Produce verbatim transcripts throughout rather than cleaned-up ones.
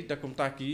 Te kumta ki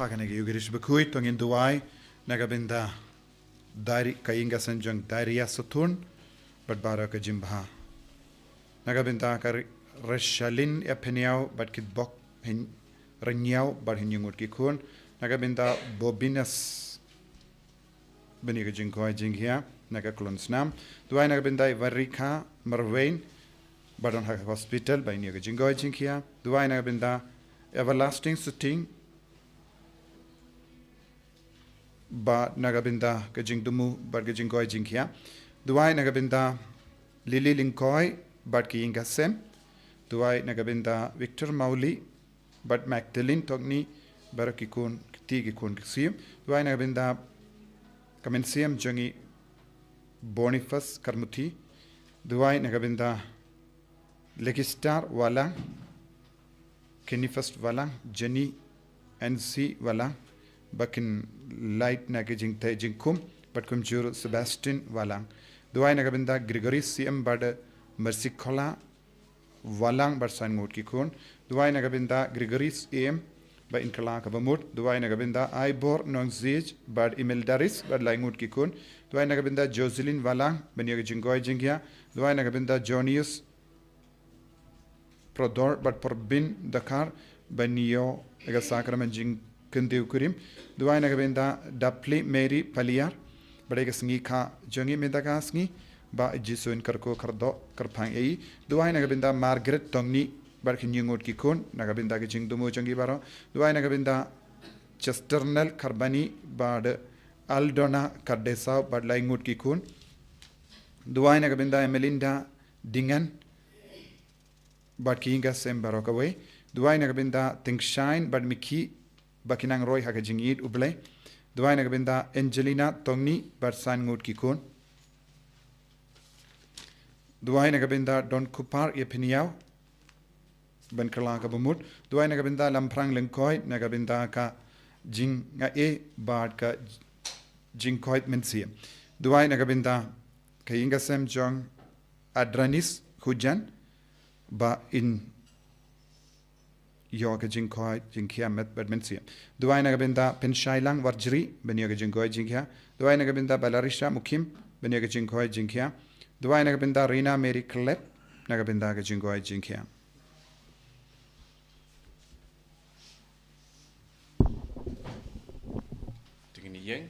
Ha kane ka Eucharist bakhuid to ngin duwai na ka bynta Dari, ka ïing ka sem jong Daria Sathun bad baroh ka jingbha. Na ka bynta ka Ri-, Reshalin Epeniaw bad ki bok Rynïaw bad hynñiew ngut ki khun. Na ka bynta Bobinas, ban ïa ka jingkoit jingkhia na ka klun snam. Duwai na ka bynta Varika Marwein ba don ha ka hospital, ban ïa ka jingkoit jingkhia. Duwai na ka bynta Everlasting Suting ba na ka bynta ka jingdumu bad ka jingkoit jingkhia. Duwai na ka bynta Lily Lyngkoi bad ki ïing ka sem. Duwai na ka bynta Victor Mauli bad Magdalene Tongni, baroh ki khun kti ki khun ksiew. Duwai na ka bynta ka mynsiem jong i Boniface Karmuthi. Duwai na ka bynta Legistar Walang, Kenifest Walang, Jenny N C Walang, ba kin lait na ka jingtei jingkhum, bad kumjuh Sebastian Walang. Duwai na ka bynta Gregory C M bad Mercy Kola Walang bad san ngut ki khun. Duwai na ka bynta Gregory C M bad in kylla ka bamut. Duwai na ka bynta Aibor Nongziej bad Imeldaris bad lai ngut ki khun. Duwai na ka bynta Jocelyn Walang, ban ïa ka jingkoit jingkhia. Duwai na ka bynta Jonius Prodor bad Porbin Dakar, ban ïoh ïa ka sakramen jingkyntiew kurim. Duwai na ka bynta Dapli Mary Paliar, ba dei ka sngi kha jong i mynta ka sngi, ba Jisu in kyrkhu kyrdoh kyrpang ïa i. Duwai na ka bynta Margaret Tongni bad ki hynñiew ngut ki khun, na ka bynta ka jingdumu jong ki baroh. Duwai na ka bynta Chesternel Karbani bad Aldona Kardesaw bad lai ngut ki khun. Duwai na ka bynta Emelinda Dingan bad ki ïing ka sem baroh kawei. Duwai na ka bynta Tingshain bad Miki, ba ki nang roi ha ka jingïeit U Blei. Duwai na ka bynta Angelina Tongni bad san ngut ki khun. Duwai na ka bynta Don Kupar Ïaphyniaw, ban kylla ka bamut. Duwai na ka bynta Lamphrang Lyngkoi, na ka bynta ka jingaiei bad ka jingkoit mynsiem. Duwai na ka bynta ka ïing ka sem jong Adranis Hujan, ba in ïoh ka jingkoit jingkhia met bad mynsiem. Duwai na ka bynta Pynshailang Warjri, ban ïoh ka jingkoit jingkhia. Duwai na ka bynta Balarisha Mukim, ban ïoh ka jingkoit jingkhia. Duwai na ka bynta Rina Mary Klet, na ka bynta ka jingkoit jingkhia. Te ngin ïeng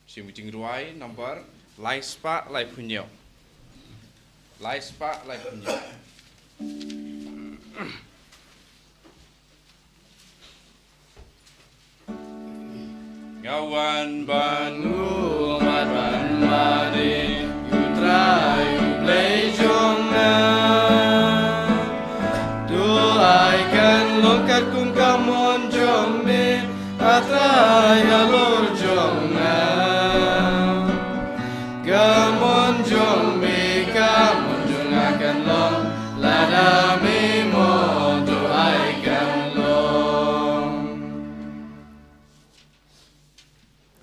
sha ka jingduwai number lai spah laiphew hynñiew. Lai spah laiphew hynñiew. Nga wan ban ïoh mad ban mad ïa u Trai U Blei jong nga. To ai kan long katkum ka mon jong me, A Trai halor jong nga. Ka mon jong me, ka mon jong nga kan long, lada me mon to ai kan long.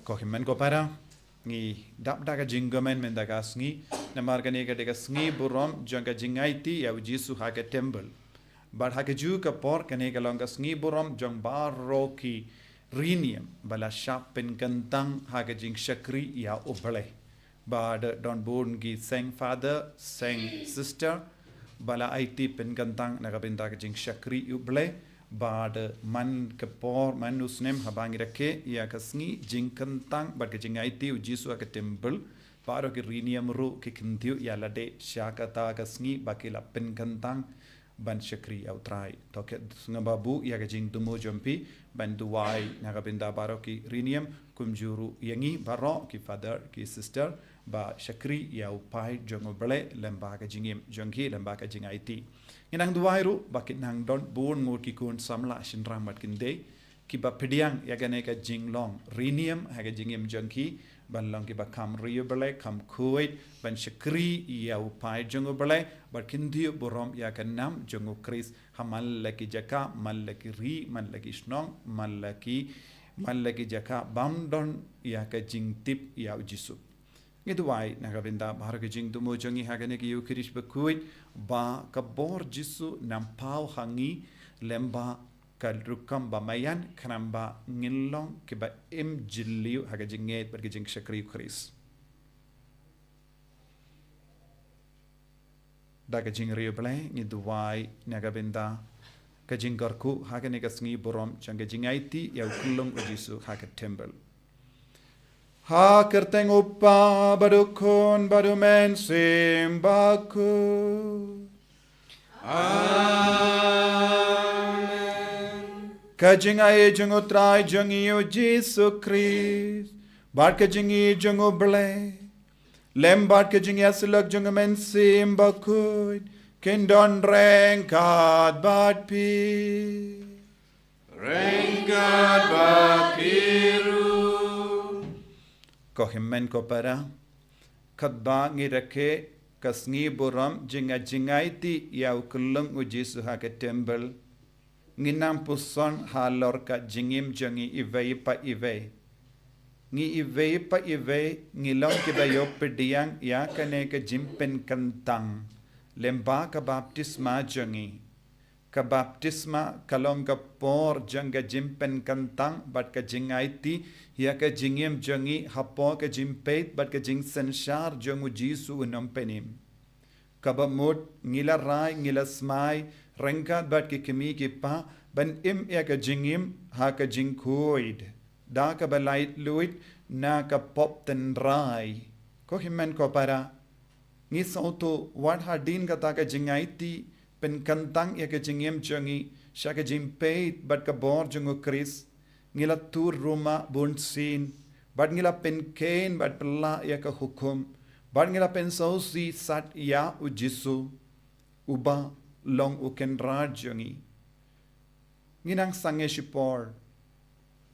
Ko hynmen ko para, ngi dap da ka jingkmen mynta ka sngi, namar kane ka dei ka sngi burom jong ka jingaiti ïa u Jisu ha ka temple. Bad ha kajuh ka por kane ka long ka sngi burom jong baroh ki riewniam ba la shah pynkyntang ha ka jingshakri ïa U Blei. Bad don bun ki seng father, seng sister ba la aiti pynkyntang na ka bynta ka jingshakri ïa U Blei. Bad man ka por, man u snem haba ngi rakhe ïa ka sngi jingkyntang bad ka jingaiti u Jisu ha ka temple, baroh ki riewniam ruh ki kyntiew ïa lade sha kata ka sngi ba ki la pynkyntang ban shakri ïa U Trai. To kit sngewbha buh ïa ka jingdumu jong phi ban duwai na ka bynta baroh ki riewniam, kumjuh ruh ïa ngi baroh ki father ki sister ba shakri ïa u paid jong U Blei lyngba ka jingim jong ki, lyngba ka jingaiti. Ngi nang duwai ruh ba ki nang don bun ngut ki khun samla shynrang bad khyndai kiba pdiang ïa kane ka jinglong riewniam ha ka jingim jong ki, ban long kiba kham riewblei, kham khuid ban shakri ïa u paid jong U Blei, bad kyntiew burom ïa ka nam jong U Khrist ha man la ki jaka, man la ki ri, man la ki shnong, man la ki, man la ki jaka bym don ïa ka jingtip ïa u Jisu. Ngi duwai na ka bynta baroh ka jingdumu jong ngi ha kane ka Eucharist bakhuid, ba ka bor Jisu nang paw ha ngi lyngba ka rukom ba maïan, khnang ba ngin long kiba im jylliew ha ka jingngeit bad ka jingshakri U Khrist. Da ka jingriewblei ngi duwai na ka bynta ka jingkyrkhu ha kane ka sngi burom jong ka jingaiti ïa u khyllung U Jisu ha ka templ. Ha ka kyrteng U Kpa bad U Khun bad U Mynsiem Bakhuid. Amen. Ka jingai jong U Trai jong ngi U Jisu Khrist bad ka jingïeit jong U Blei lem bad ka jingïasyllok jong U Mynsiem Bakhuid kin don ryngkat bad phi. Ryngkat bad phi ruh. Ko hynmen ko para, katba ngi rakhe ka sngi burom jong ka jingaiti ïa u khyllung U Jisu ha ka templ, ngi nang puson halor ka jingim jong ngi iwei pa iwei. Ngi iwei pa iwei ngi long kiba ïoh pdiang ïa kane ka jingpynkyntang lem bad ka baptisma jong ngi. Ka baptisma ka long ka por jong ka jingpynkyntang bad ka jingaiti ïa ka jingim jong ngi hapoh ka jingpeit bad ka jingsynshar jong U Jisu U Nongpynim. Kaba mut ngi la rai, ngi la smai ryngkat bad ki kmie ki kpa ban im ïa ka jingim ha ka jingkhuid da kaba laitluid na ka pop tynrai. Ko hynmen ko para, ngi sngewthuh wat hadien kata ka jingaiti pynkyntang ïa ka jingim jong ngi sha ka jingpeit bad ka bor jong U Khrist, ngi la tur rumah bunsien bad ngi la pynkheiñ bad pynlah ïa ka hukum bad ngi la pynsngewsih sat ïa U Jisu uba long U Kynrad jong ngi. Ngi nang sangeh shipor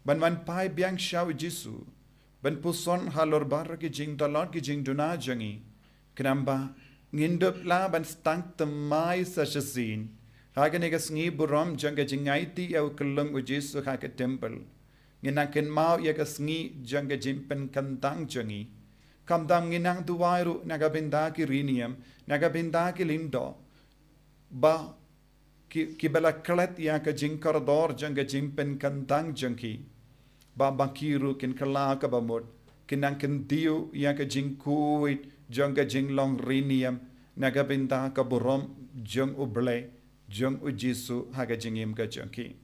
ban wan phai biang sha U Jisu ban puson halor baroh ki jingtlot ki jingduna jong ngi, khnang ba ngin dup lah ban sdang thymmai sa shisien ha kane ka sngi burom jong ka jingaiti ïa u khyllung U Jisu ha ka templ. Ngi nang kynmaw ïa ka sngi jong ka jingpynkyntang jong ngi. Khamtam ngi nang duwai ruh na ka bynta ki riniam, na ka bynta ki lyngdoh ba ki, kiba la klet ïa ka jingkordor jong ka jingpynkyntang jong ki, ba ma ki ruh kin kylla kaba mut, kin nang kyntiew ïa ka jingkhuid jong ka jinglong riniam na ka bynta ka burom jong U Blei, jong U Jisu ha ka jingim ka jong ki.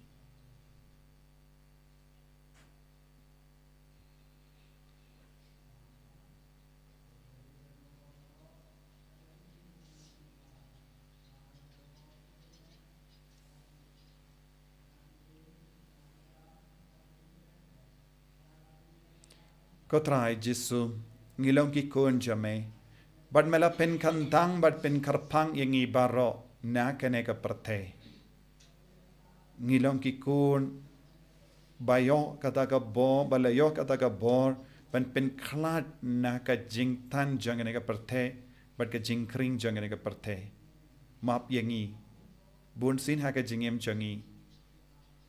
Ko Trai Jisu, ngi long ki khun jong me, bad me la pynkyntang bad pynkyrpang ïa ngi baroh na kane ka pyrthei. Ngi long ki khun ba ïoh kata ka bor, ba la ïoh kata ka bor ban pynkhlad na ka jingtan jong kane ka pyrthei bad ka jingkhring jong kane ka pyrthei. Map ïa ngi bunsien ha ka jingim jong ngi.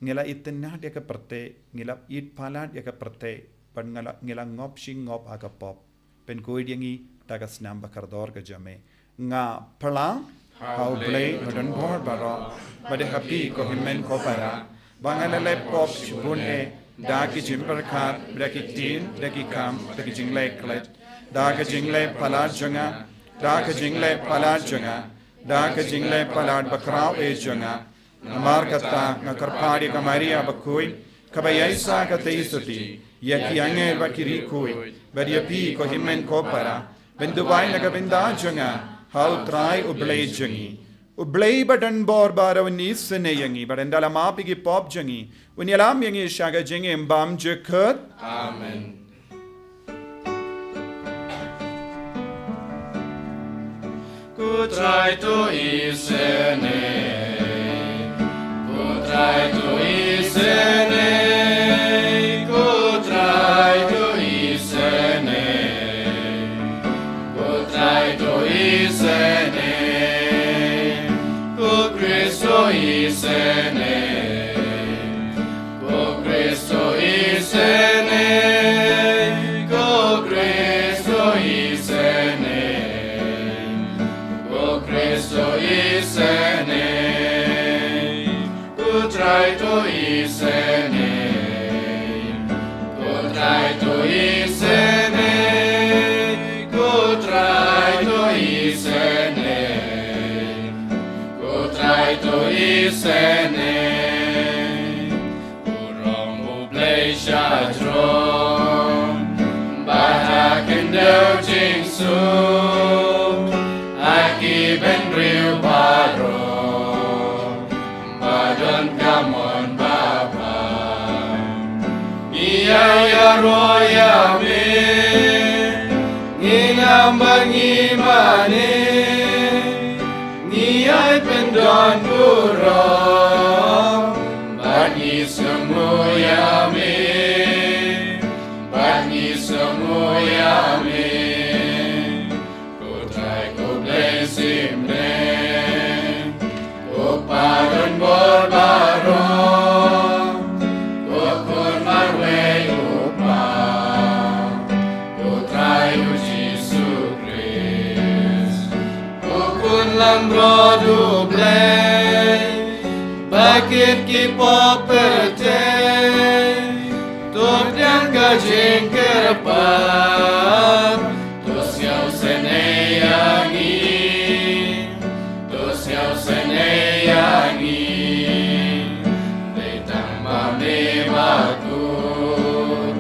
Ngi la itynnad ïa ka pyrthei, ngi la itpalat ïa ka pyrthei, bad ngi la, ngi la ngop shi ngop ha ka pop. Pynkhuid ïa ngi da ka snam ba kordor ka jong me. Nga phla ha U Blei badonbor baroh, bad ha phi ko hynmen ko para, ba nga la leh pop shibun eh, da ki jingpyrkhat, da ki ktien, da ki kam, da ki jingleh klet, da ka jingleh palat jong nga, da ka jingleh palat jong nga, da ka jingleh palat bakhraw eh jong nga. Namar kata nga kyrpad ïa ka Maria bakhuid, kaba ïaishah ka tei sotti, ïa ki angel bad ki riewkhuid, bad ïa phi ko hynmen ko para, ban duwai na ka bynta jong nga ha U Trai U Blei jong ngi. U Blei badonbor baroh un isynei ïa ngi, bad un da la map ïa ki pop jong ngi, un ïalam ïa ngi sha ka jingim bymjukut. Amen. Ko Trai to isynei, ko Trai to isynei, ko Trai to isynei, ko Trai to isynei, ko Khrist to isynei. Ko Khrist to isynei, ko Khrist to isynei, ko Khrist to isynei, ko Trai to isynei, ko Trai to isynei, ko Trai to isynei, ko Trai to isynei. Burom U Blei shajrong, bad ha khyndew jingsuk, ha ki bynriew baroh ba don ka mon babha. Ngi ïa ïaroh ïa me, ngi ngam ba ngi mane, ngi ïai pyndon burom, bad ngi sngewnguh ïa me, bad ngi sngewnguh ïa me. Ko Trai ko Blei symbai, ko Pa don bor baroh, ko Khun marwei U Kpa, ko Trai U Jisu Khrist, ko Khun langbrot U Blei, ba kit ki pop pyrthei, to pdiang ka jingkyrpad, to sngewsynei ïa ngi, to sngewsynei ïa ngi. Dei tang ma me ba kut,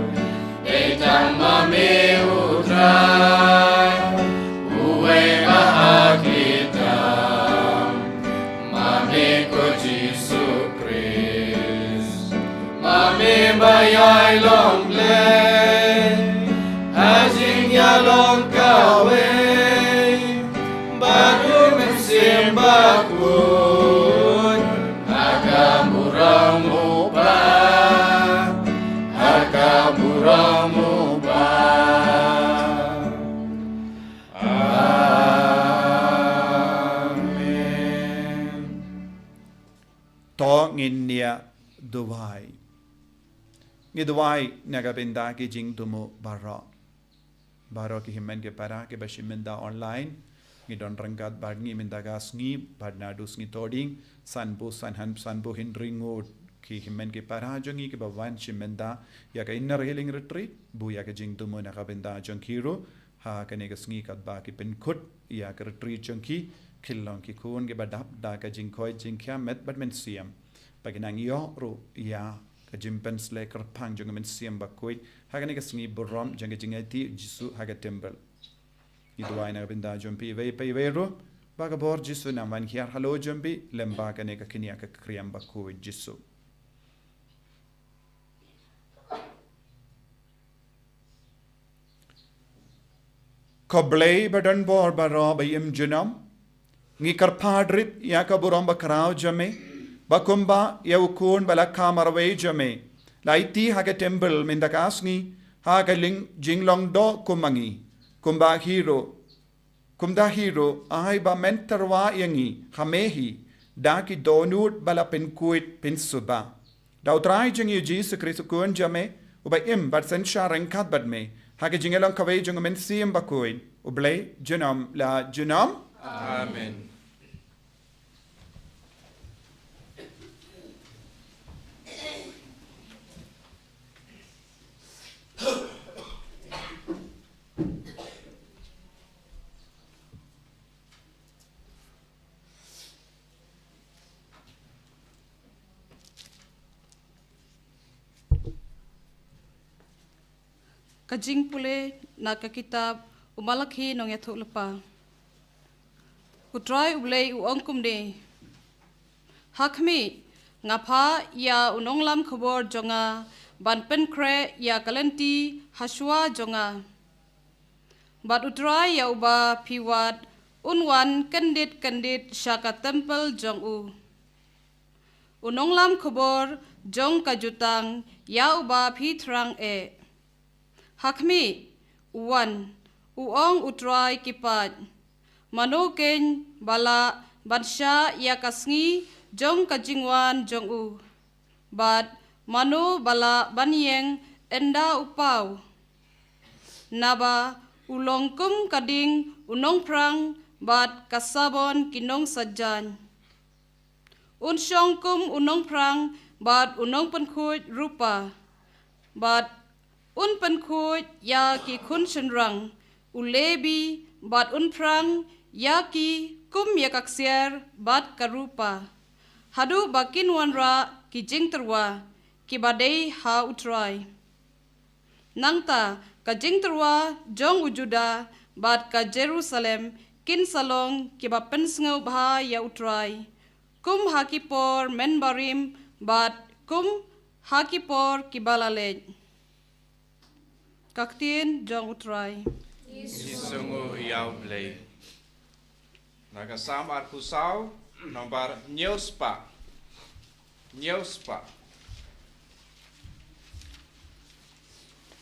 dei tang ma me U Trai, uwei ba ha ki tam, ma me ko Jisu Khrist. Ma me ba ïai long Blei ha jingïalong kawei bad U Mynsiem Bakhuid, ha ka burom U Kpa, ha ka burom U Kpa. Amen. To ngin ïa duwai. Ngi duwai na ka bynta ki jingthmu baroh. Baroh ki hynmen ki para kiba shim bynta online. Ngi don ryngkat bad ngi mynta ka sngi, bad naduh sngi Thohdieng, sanphew san, sanphew hynriew ngut ki hynmen ki para jong ngi kiba wan shim bynta ïa ka Inner Healing Retreat, buh ïa ka jingthmu na ka bynta jong ki ruh. Ha kane ka sngi katba ki pynkut ïa ka retreat jong ki, ki long ki khun kiba dap da ka jingkoit jingkhiah met bad mynsiem, ba kin nang ïoh ruh ïa ka jingpynsleh kyrpang jong ka Mynsiem Bakhuid ha kane ka sngi burom jong ka jingïaid U Jisu ha ka temple. Ngi duwai na ka bynta jong phi iwei pa iwei ruh, ba ka bor Jisu un nang wan hiar halor jong phi lyngba kane ka khñiang ka kriam bakhuid Jisu. Ko Blei ba don bor baroh ba im junom, ngi kyrpad rit ïa ka burom bakhraw jong me, ba kumba ïa u Khun ba la kha marwei jong me la aiti ha ka temple mynta ka sngi, ha ka ling jinglong doh kum ma ngi, kumba hi ruh, kumta hi ruh, ai ba men tyrwa ïa ngi ha me hi da ki dohnud ba la pynkhuid pynsuba. Da U Trai jong ngi U Jisu Khrist U Khun jong me, uba im bad synshar ryngkat bad me ha ka jingïalong kawei jong U Mynsiem Bakhuid, U Blei junom la junom. Amen. Ka jingpule na ka kitab U Malakhi nongïathuhlypa. U Trai U Blei u ong kumne: Ha khmih, nga phah ïa u nonglam khubor jong nga ban pynkhreh ïa ka lynti ha shuwa jong nga. Bad U Trai ïa uba phi wad un wan kyndit kyndit sha ka temple jong u. U nonglam khubor jong ka jutang ïa uba phi thrang eh. Ha khmih, u wan, u ong U Trai ki paid. Mano keiñ ba lah ban shah ïa ka sngi jong ka jingwan jong u? Bad mano ba lah ban ïeng ynda u paw? Naba u long kum ka ding u nongphrang bad ka sabon ki nongsaijan. Un shong kum u nongphrang bad u nongpynkhuid rupa, bad un pynkhuid ïa ki khun shynrang u Lebi, bad un phrang ïa ki kum ïa ka ksiar bad ka rupa, haduh ba kin wanrah ki jingtyrwa kiba dei ha U Trai. Nangta ka jingtyrwa jong u Juda bad ka Jerusalem kin sa long kiba pynsngewbha ïa U Trai, kum ha ki por mynbarim bad kum ha ki por kiba la leit. Ka ktien jong U Trai. Ngi sngewnguh ïa U Blei. Na ka Salm arphew saw, nombar hynñiew spah. Hynñiew spah.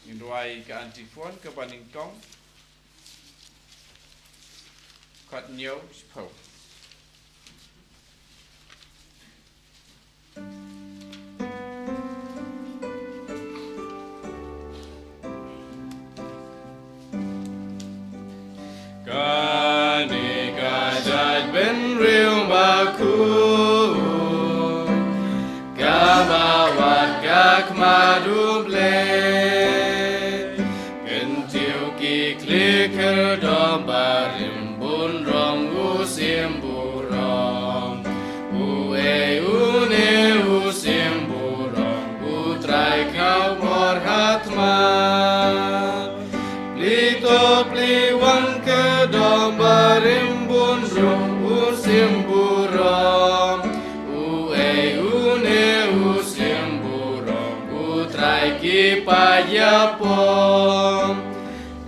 Ngin duwai ka antiphon kaba nyngkong. Khat hynñiew shiphew. Kane ka jaitbynriew bakhuid, kaba wad ka khmat U Blei. Kyntiew ki khlieh khyrdop barim bun rong u siem burom. Uei une u siem burom, U Trai khawbor ha thma. Pli to pli wan khyrdop barim bun rong u siem burom. Uei une u siem burom, U Trai ki paid ïapom.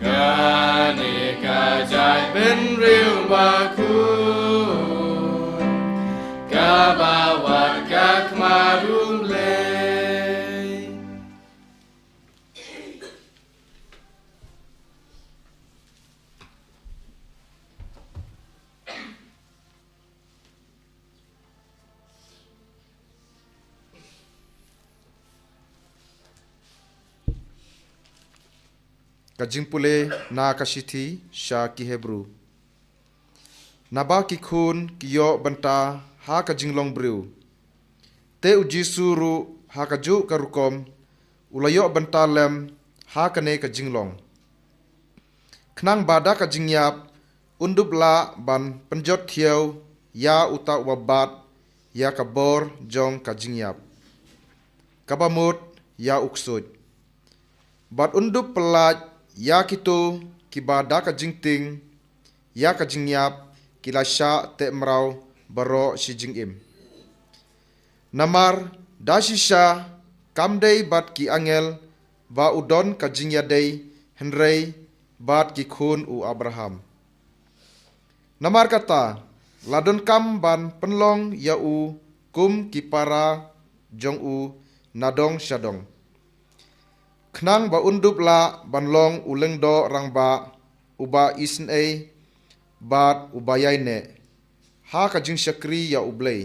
Kane ka jaitbynriew bakhuid, kaba wad ka khmat U Blei. Ka jingpule na ka shithi sha ki Hebru. Naba ki khun ki ïoh bynta ha ka jinglong briew. Te U Jisu ruh ha kajuh ka rukom u la ïoh bynta lem ha kane ka jinglong, khnang ba da ka jingïap un dup lah ban pynjot thiaw ïa uta uba bat ïa ka bor jong ka jingïap, kaba mut ïa u ksuid. Bad un dup pyllait ïa kito kiba da ka jingtieng ïa ka jingïap ki la shah teh mraw baroh shi jingim. Namar da shisha kam dei bad ki angel ba u don ka jingïadei, hynrei bad ki khun u Abraham. Namar kata, la donkam ban pynlong ïa u kum ki para jong u nadong shadong, khnang ba un dup lah ban long u lyngdoh rangbah, uba isynei bad uba ïaineh ha ka jingshakri ïa U Blei,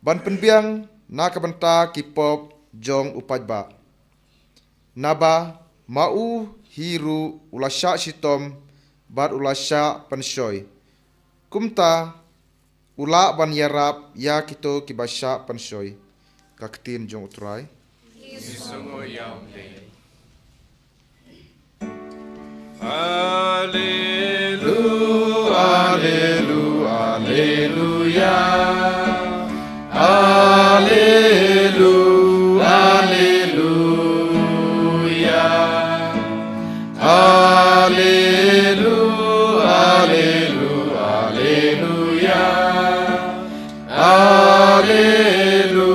ban pynbiang na ka bynta ki pop jong u paidbah. Naba ma u hi ruh u la shah shitom bad u la shah pynshoi, kumta u lah ban ïarap ïa kito kiba shah pynshoi. Ka ktien jong U Trai. Ngi sngewnguh ïa U Blei. Alelu, alelu, aleluya. Alelu, aleluya. Alelu, alelu, aleluya. Alelu,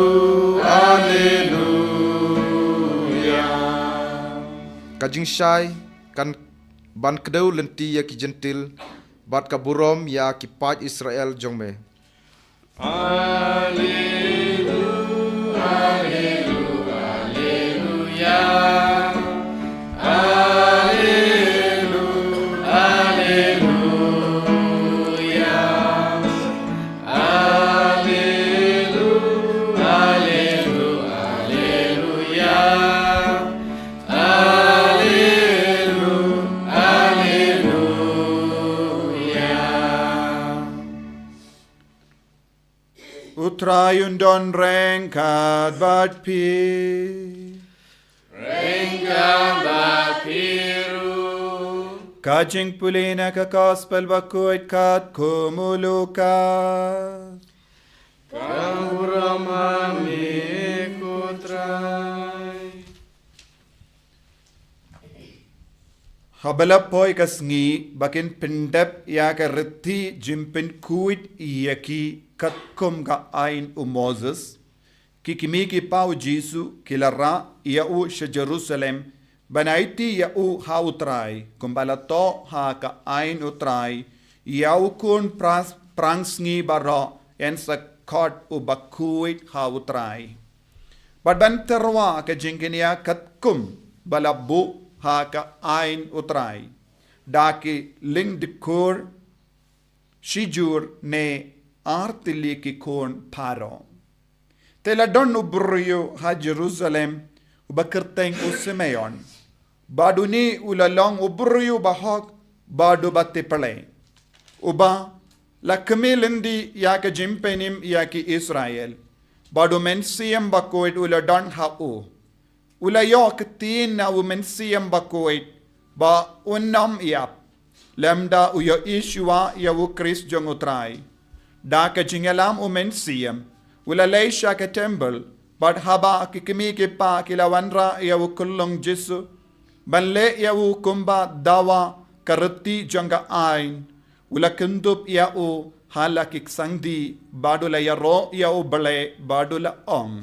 aleluya. Ka jingshai kan ban kdew lynti ïa ki Jentil, bad ka burom ïa ki paid Israel jong me. Alelu, alelu, aleluya. Alelu, aleluya. Alelu, alelu, aleluya. Alelu, aleluya. Don ryngkat bad phi. Ryngkat bad phi ruh. Ka jingpule na ka Gospel Bakhuid katkum u Lukas. Ka burom ha me ko Trai. Haba la poi ka sngi ba kin pyndep ïa ka riti jingpynkhuid ïa ki katkum ka aiñ u Moses, ki kmie ki kpa u Jisu ki la rah ïa u sha Jerusalem ban aiti ïa u ha u Trai, kumba la thoh ha ka aiñ u Trai, ïa u khun pras-, prang sngi baroh yn sa khot u bakhuid ha u Trai. Bad ban tyrwa ka jingkñia katkum ba la buh ha ka aiñ u Trai, da ki lyngdkhur shijur ne ar tylli ki khun baroh. Te la don u briew ha Jerusalem uba kyrteng u Simeon. Bad une u la long u briew bahok bad uba tipdei, uba la kmie lynti ïa ka jingpynim ïa ki Israel. Bad u Mynsiem Bakhuid u la don ha u. U la ïoh ktien na u Mynsiem Bakhuid ba un ym ïap lymda u ïohi shuwa ïa u Khrist jong u Trai. Da ka jingïalam u Mynsiem u la leit sha ka templ, bad haba ki kmie ki kpa ki la wanrah ïa u khyllung Jisu ban leh ïa u kumba dawa ka riti jong ka aiñ, u la kyndup ïa u ha la ki ksangdie bad u la ïaroh ïa U Blei bad u la ong,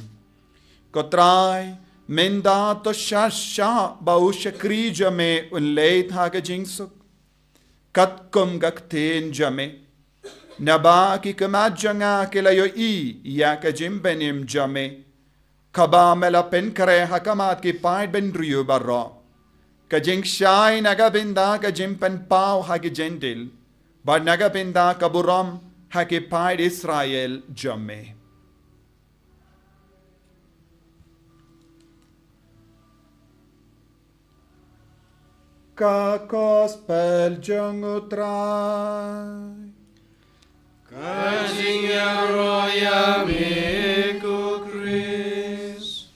Ko Trai, mynta to shah shah ba u shakri jong me un leit ha ka jingsuk, katkum ka ktien jong me. Naba ki khmat jong nga ki la ïohi ïa ka jingpynim jong me, kaba me la pynkhreh ha khmat ki paid bynriew baroh, ka jingshai na ka bynta ka jingpynpaw ha ki Jentil, bad na ka bynta ka burom ha ki paid Israel jong me. Ka Gospel jong u Trai. Ka jingïaroh ïa me ko Khrist.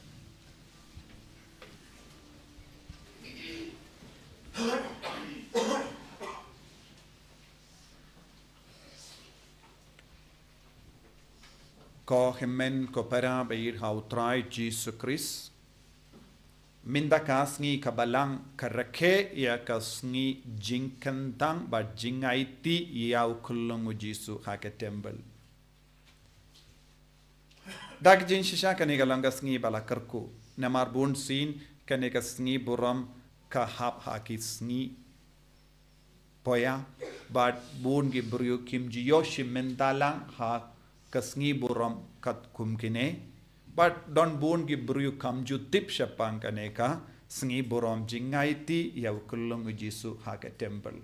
Ko hynmen ko para ba ïeit ha u Trai Jisu Khrist. Mynta ka sngi ka Balang ka rakhe ïa ka sngi jingkyntang bad jingaiti ïa u khyllung u Jisu ha ka templ. Da ka jingshisha kane ka long ka sngi ba la kyrkhu. Namar bunsien kane ka sngi burom ka hap ha ki sngi poya, bad bun ki briew kim ju ïoh shimet lang ha ka sngi burom katkum kine, bad don bun ki briew kam ju tip shaphang kane ka sngi burom jingaiti ïa u khyllung u Jisu ha ka templ.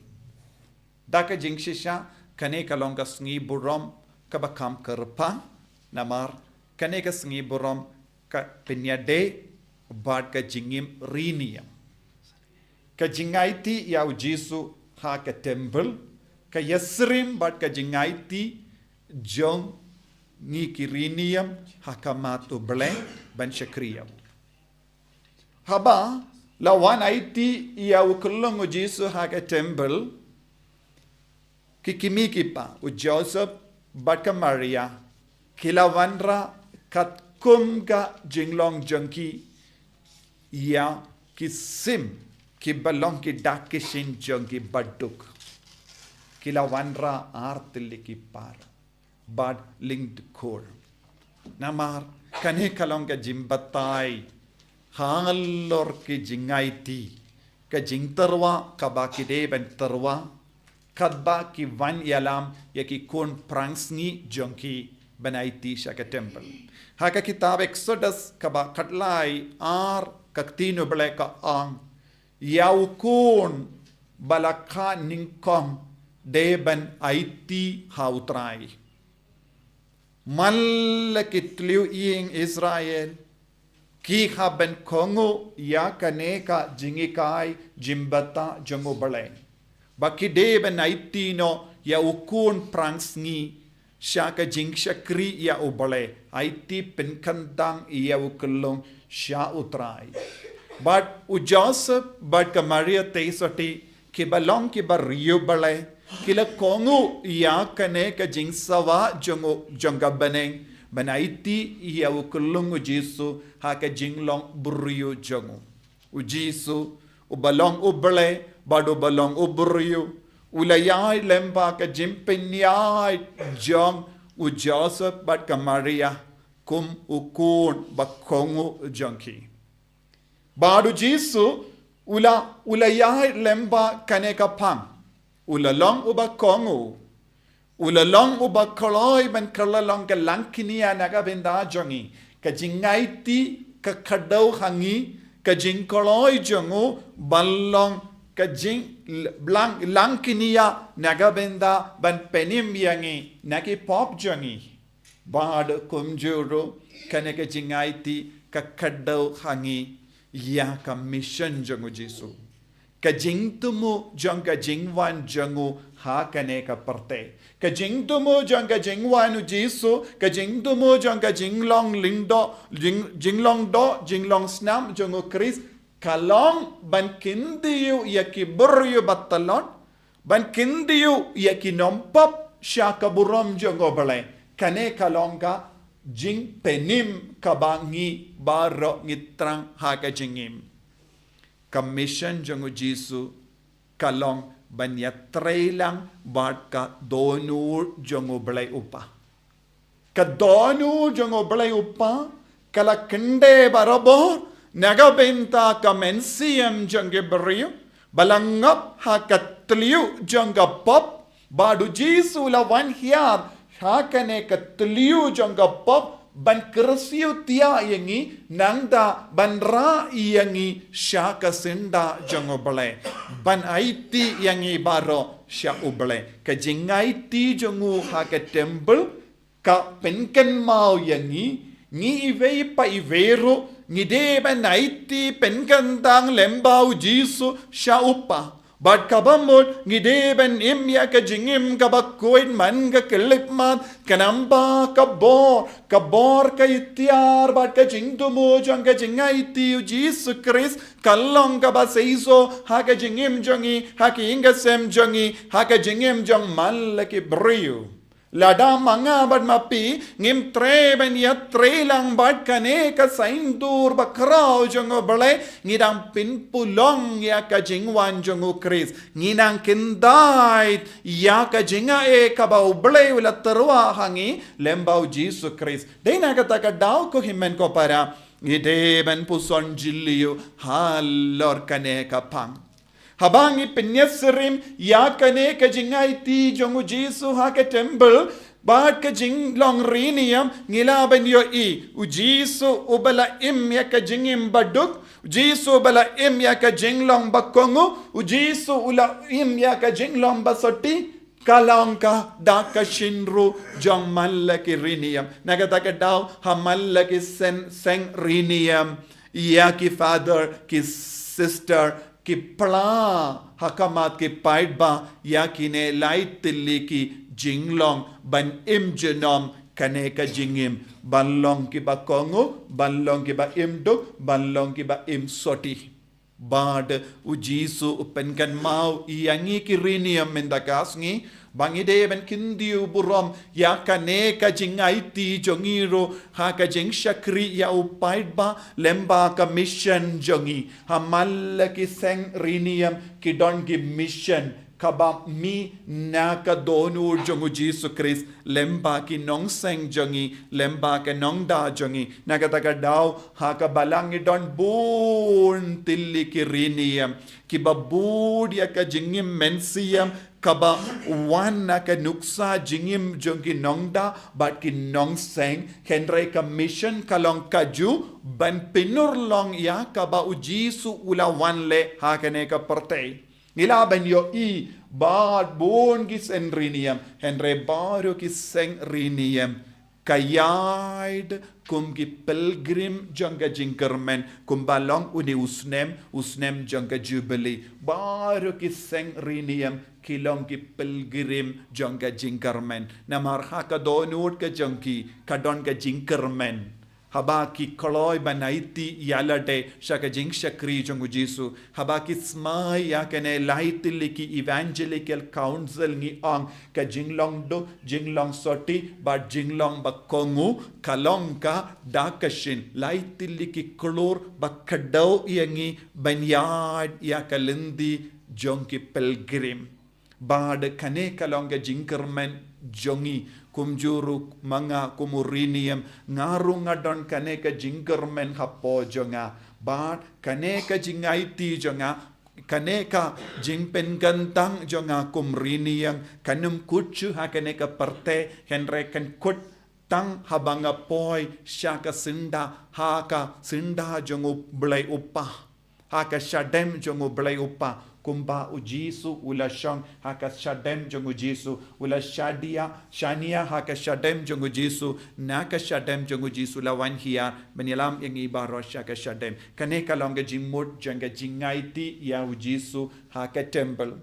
Da ka jingshisha kane ka long ka sngi burom kaba kham kyrpang, namar kane ka sngi burom ka pynïadei bad ka jingim riewniam. Ka jingaiti ïa u Jisu ha ka templ, ka ïasyriem bad ka jingaiti jong ngi ki riewniam ha khmat u Blei ban shakri ïa u. Haba la wan aiti ïa u khyllung u Jisu ha ka templ, ki kmie ki kpa, u Joseph bad ka Maria, ki la wanrah katkum ka jinglong jong ki ïa ki sim kiba long ki dak ki shin jong ki baduk. Ki la wanrah ar tylli ki para bad lyngdkhur. Namar kane ka long ka jingbatai halor ki jingaiti, ka jingtyrwa kaba ki dei ban tyrwa, katba ki wan ïalam ïa ki khun prang sngi jong ki ban aiti sha ka templ. Ha ka kitab Exodus kaba khatlai ar ka ktien u Blei ka ong, ïa u khun ba la kha nyngkong dei ban aiti ha u Trai. Man la ki tliw ïing Israel ki hap ban kohnguh ïa kane ka jinghikai jingbatai jong u Blei, ba ki dei ban aiti noh ïa u khun prang sngi sha ka jingshakri ïa U Blei, aiti pynkyntang ïa u kyllung sha U Trai. Bad u Joseph bad ka Maria te sati, kiba long ki bariewblei, ki la kohnguh ïa kane ka jingsawa jong u, jong ka bneng, ban aiti ïa u kyllung u Jisu ha ka jinglong briew jong u. U Jisu, uba long U Blei bad uba long u briew, u la ïaid lyngba ka jingpynïaid jong u Joseph bad ka Maria kum u khun ba kohnguh jong ki. Bad u Jisu u la, u la ïaid lyngba kane ka phang. U la long uba kohnguh. U la long uba kloi ban kylla long ka langknia na ka bynta jong ngi. Ka jingaiti, ka kdew ha ngi, ka jingkloi jong u ban long ka jing, lang, langknia na ka bynta ban pynim ïa ngi na ki pop jong ngi. Bad kumjuh ruh kane ka jingaiti ka kdew ha ngi ïa ka mission jong u Jisu. Ka jingthmu jong ka jingwan jong u ha kane ka pyrthei. Ka jingthmu jong ka jingwan u Jisu, ka jingthmu jong ka jinglong lyngdoh, jing, jinglong doh, jinglong snam jong u Khrist, ka long ban kyntiew ïa ki briew ba tlot, ban kyntiew ïa ki nongpop sha ka burom jong U Blei. Kane ka long ka jingpynim kaba ngi baroh ngi thrang ha ka jingim. Ka mission jong u Jisu ka long ban ïatreilang bad ka dohnud jong U Blei U Kpa. Ka dohnud jong U Blei U Kpa ka la kyndit barabor na ka bynta ka mynsiem jong ki briew, ba la ngop ha ka thliew jong ka pop, bad u Jisu u la wan hiar ha kane ka thliew jong ka pop, ban kyrsiew thiah ïa ngi, nangta ban rah ïa ngi sha ka syndah jong U Blei, ban aiti ïa ngi baroh sha U Blei. Ka jingaiti jong u ha ka temple ka pynkynmaw ïa ngi, ngi iwei pa iwei ruh ngi dei ban aiti pynkyntang lyngba u Jisu sha U Kpa. Bad kaba mut ngi dei ban im ïa ka jingim kaba khuid man ka khyllipmat, khnang ba ka bor, ka bor ka iktiar bad ka jingthmu jong ka jingaiti u Jisu Khrist ka long kaba seisoh ha ka jingim jong ngi, ha ki ïing ki sem jong ngi, ha ka jingim jong man la ki briew. Lada ma nga bad ma phi ngim treh ban ïatreilang bad kane ka saiñdur bakhraw jong U Blei, ngi dang pynpulong ïa ka jingwan jong u Khrist. Ngi nang kyndit ïa ka jingai kaba U Blei u la tyrwa ha ngi lyngba u Jisu Khrist. Dei na kata ka daw ko hynmen ko para, ngi dei ban puson jylliew halor kane ka phang. Haba ngi pynïasyriem ïa kane ka jingaiti jong u Jisu ha ka temple bad ka jinglong riewniam, ngi lah ban ïohi u Jisu uba la im ïa ka jingim ba duk, u Jisu uba la im ïa ka jinglong ba kohnguh, u Jisu u la im ïa ka jinglong ba soti, ka long ka da ka shynroo jong man la ki riewniam. Na kata ka daw ha man la ki seng, seng riewniam, ïa ki father, ki sister, ki phla ha khmat ki paidbah, ïa kine lai tylli ki jinglong ban im junom kane ka jingim, ban long kiba kohnguh, ban long kiba im duk, ban long kiba im soti. Bad u Jisu u pynkynmaw ïa ngi ki riewniam mynta ka sngi ba ngi dei ban kyntiew burom ïa kane ka jingaiti jong ngi ruh ha ka jingshakri ïa u paidbah lyngba ka mission jong ngi. Ha man la ki seng riewniam ki don ki mission kaba mih na ka dohnud jong u Jisu Khrist lyngba ki nongseng jong ngi, lyngba ka nongda jong ngi. Na kata ka daw ha ka balang ngi don bun tylli ki riewniam kiba bud ïa ka jingim mynsiem kaba wan na ka nuksa jingim jong ki nongda bad ki nongseng, hynrei ka mission ka long kajuh ban pynurlong ïa kaba u Jisu u la wan leh ha kane ka pyrthei. Ngi lah ban ïohi bad bun ki seng riewniam, hynrei baroh ki seng riewniam Ka ïaid kum ki pilgrim jong ka jingkyrmen, kumba long une u snem, u snem jong ka Jubilee. Baroh ki seng riniam ki long ki pilgrim jong ka jingkyrmen. Namar ha ka dohnud ka jong ki, ka don ka jingkyrmen. Haba ki kloi ban aiti ïalade sha ka jingshakri jong u Jisu. Haba ki smai ïa kane, lai tylli ki Evangelical Council ngi ong, ka jinglong duk, jinglong soti, bad jinglong ba kohnguh, ka long ka da ka shin. Lai tylli ki klur ba kdew ïa ngi ban ïaid ïa ka lynti jong ki pilgrim. Bad kane ka long ka jingkyrmen jong ngi, kumjuh ruh ma nga kum u riniam, nga ruh nga don kane ka jingkyrmen hapoh jong nga. Bad kane ka jingaiti jong nga, kane ka jingpynkyntang jong nga kum riniam, kan ym kut shuh ha kane ka pyrthei, hynrei kan kut tang haba nga poi sha ka syndah, ha ka syndah jong u Blei u Kpa. Ha ka shadem jong u Blei u Kpa, kumba u Jisu u la shong, ha ka shadem jong u Jisu u la shadia, shaniah ha ka shadem jong u Jisu, na ka shadem jong u Jisu la wan hiar ban ïalam ïa ngi baroh sha ka shadem. Kane ka long ka jingmut jong ka jingaiti ïa u Jisu ha ka temple.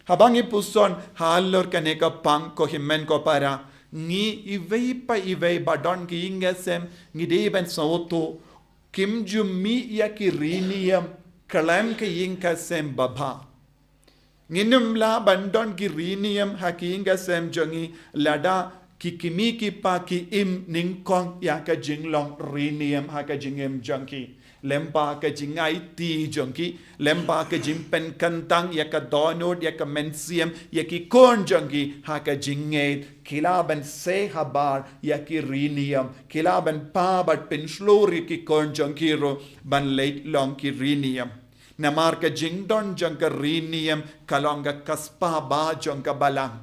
Haba ngi puson halor kane ka pang, ko hynmen ko para, ngi iwei pa iwei ba don ki ïing ki sem, ngi dei ban sngewthuh, kim ju mih ïa ki riniam khlem ka ïing ka sem babha. Ngin ym lah ban don ki riniam ha ki ïing ka sem jong ngi lada ki kmie ki kpa kim nyngkong ïa ka jinglong riniam ha ka jingim jong ki. Lyngba ka jingaiti jong ki, lyngba ka jingpynkyntang ïa ka dohnud, ïa ka mynsiem, ïa ki khun jong ki ha ka jingngeit, ki lah ban sei habar ïa ki riniam, ki lah ban phah bad pynshlur ïa ki khun jong ki ruh ban leit long ki riniam. Namar ka jingdon jong ka riniam ka long ka spah bha jong ka balang.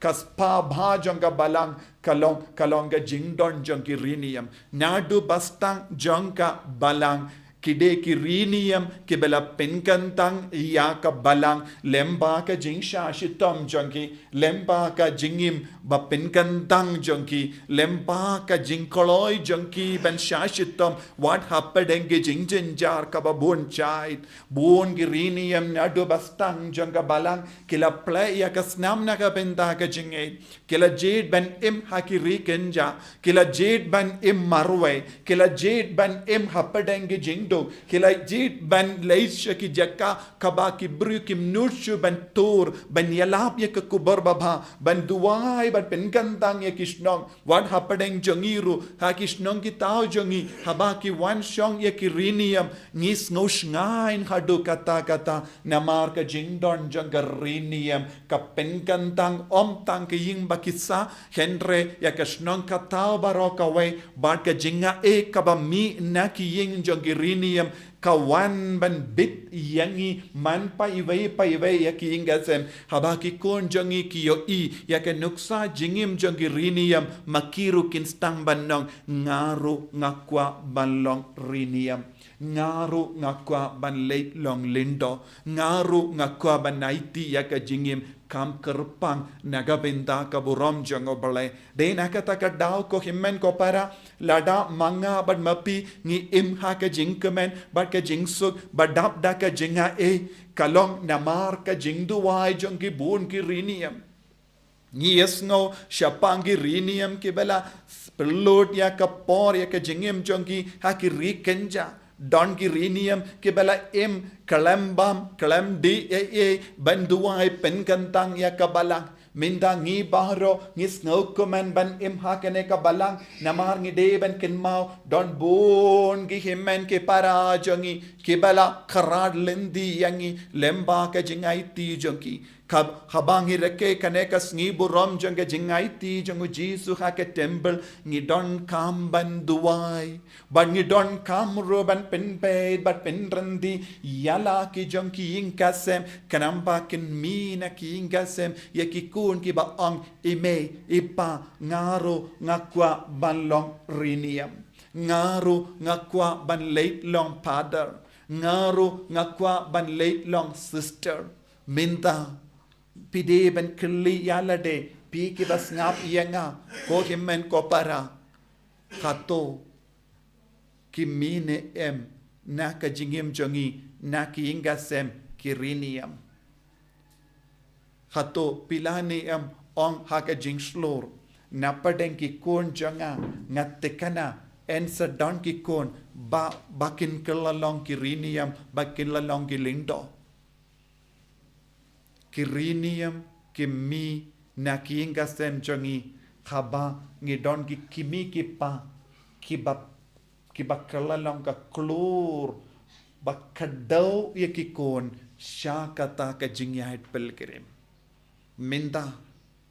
Ka spah bha jong ka balang ka long, ka long ka jingdon jong ki riniam. Naduh ba sdang jong ka balang, ki dei ki riniam kiba la pynkyntang ïa ka balang, lyngba ka jingshah shitom jong ki, lyngba ka jingim ba pynkyntang jong ki, lyngba ka jingkloi jong ki ban shah shitom wat hapdeng ki jingjynjar kaba bun jait. Bun ki riniam naduh ba sdang jong ka balang ki la plie ïa ka snam na ka bynta ka jingngeit. Ki la jied ban im ha ki ri kynja, ki la jied ban im marwei, ki la jied ban im hapdeng ki jingduk, ki la jied ban leit sha ki jaka kaba ki briew kim nud shuh ban tur, ban ïalap ïa ka khubor babha, ban duwai, ban pynkyntang ïa ki shnong. Wat hapdeng jong ngi ruh, ha ki shnong ki thaw jong ngi, haba ki wan shong ïa ki riniam, ngi sngew shngaiñ haduh katta katta, namar ka jingdon jong ka riniam ka pynkyntang ym tang ka ïing ba ki sah, hynrei ïa ka shnong ka thaw baroh kawei, bad ka jingai kaba mih na ki ïing jong ki riniam, ka wan ban bit ïa ngi man pa iwei pa iwei ïa ki ïing ki sem. Haba ki khun jong ngi ki ïohi ïa ka nuksa jingim jong ki riniam, ma ki ruh kin sdang ban ong, nga ruh nga kwah ban long riniam. Nga ruh nga kwah ban leit long lyngdoh. Nga ruh nga kwah ban aiti ïa ka jingim kam kyrpang na ka bynta ka burom jong U Blei. Dei na kata ka daw, ko hynmen ko para, lada ma nga bad ma phi ngi im ha ka jingkmen bad ka jingsuk, ba dap da ka jingai, ka long namar ka jingduwai jong ki bun ki riniam. Ngi ïasngew shaphang ki riniam kiba la pynlut ïa ka por ïa ka jingim jong ki ha ki ri kynja. Don ki riniam kiba la im khlem bam khlem dih ei ei ban duwai pynkyntang ïa ka balang. Mynta ngi baroh ngi sngewkmen ban im ha kane ka balang, namar ngi dei ban kynmaw don bun ki hynmen ki para jong ngi kiba la khrat lynti ïa ngi lyngba ka jingaiti jong ki. Ka, haba ngi rakhe kane ka sngi burom jong ka jingaiti jong U Jisu ha ka temple, ngi donkam ban duwai. Bad ngi donkam ruh ban pynbeit bad pynryntih ïa la ki jong ki ïing ki sem, khnang ba kin mih na ki ïing ki sem ïa ki khun kiba ong, i mei, i pa, nga ruh nga kwah ban long riniam. Nga ruh nga kwah ban leit long father. Nga ruh nga kwah ban leit long sister. Mynta phi dei ban kylli ïa lade, phi kiba sngap ïa nga, ko hynmen ko para. Hato ki mih ne em na ka jingim jong ngi, na ki ïing ki sem, ki ri niam? Hato phi la ne em ong ha ka jingshlur, na pdeng ki khun jong nga, nga thikna, yn sa don ki khun ba, ba kin kylla long ki ri niam, ba kin kylla long ki lyngdoh? Ki ri niam ki mih na ki ïing ki sem jong ngi, haba ngi don ki kmie ki kpa kiba, kiba kylla long ka khlur ba kdew ïa ki khun sha kata ka jingïaid pilgrim. Mynta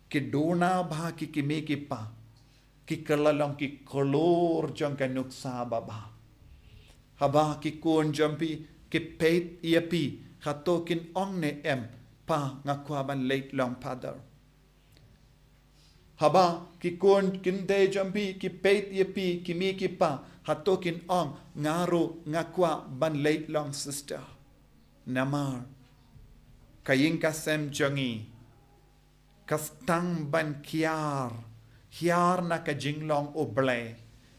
ki duna bha ki kmie ki kpa, ki kylla long ki khlur jong ka nuksa babha. Haba ki khun jong phi ki peit ïa phi, hato kin ong ne em, Pa, nga kwah ban leit long Father? Haba ki khun kynthei jong phi ki peit ïa phi, ki kmie ki kpa, hato kin ong, nga ruh nga kwah ban leit long Sister? Namar ka ïing ki sem jong ngi ka sdang ban hiar, hiar na ka jinglong U Blei.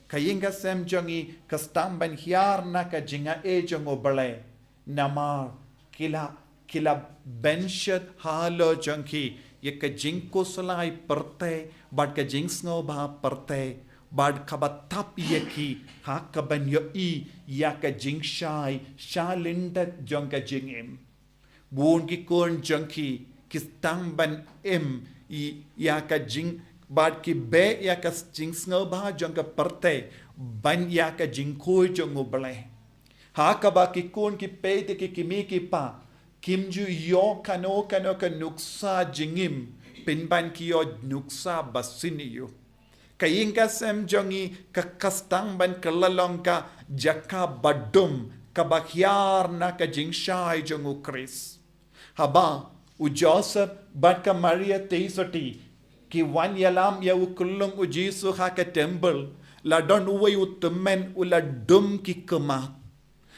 Ka ïing ki sem jong ngi ka sdang ban hiar na ka jingaiei jong U Blei. Namar ki la, ki la bynshet halor jong ki ïa ka jingkhuslai pyrthei bad ka jingsngewbha pyrthei, bad kaba thap ïa ki ha kaban ïohi ïa ka jingshai sha lyndet jong ka jingim. Bun ki khun jong ki ki sdang ban im ïa ka jing, bad ki beh ïa ka jingsngewbha jong ka pyrthei ban ïa ka jingkhuid jong U Blei. Ha kaba ki khun ki peit ïa ki kmie ki kpa, kim ju ïoh kano kano ka nuksa jingim, pynban ki ïoh nuksa basniew. Ka ïing ki sem jong ngi ka, ka sdang ban kylla long ka jaka badum kaba hiar na ka jingshai jong U Khrist. Haba u Joseph bad ka Maria Theisotti ki wan ïalam ïa u khyllung U Jisu ha ka temple, la don uwei u tymmen u la dum ki khmat.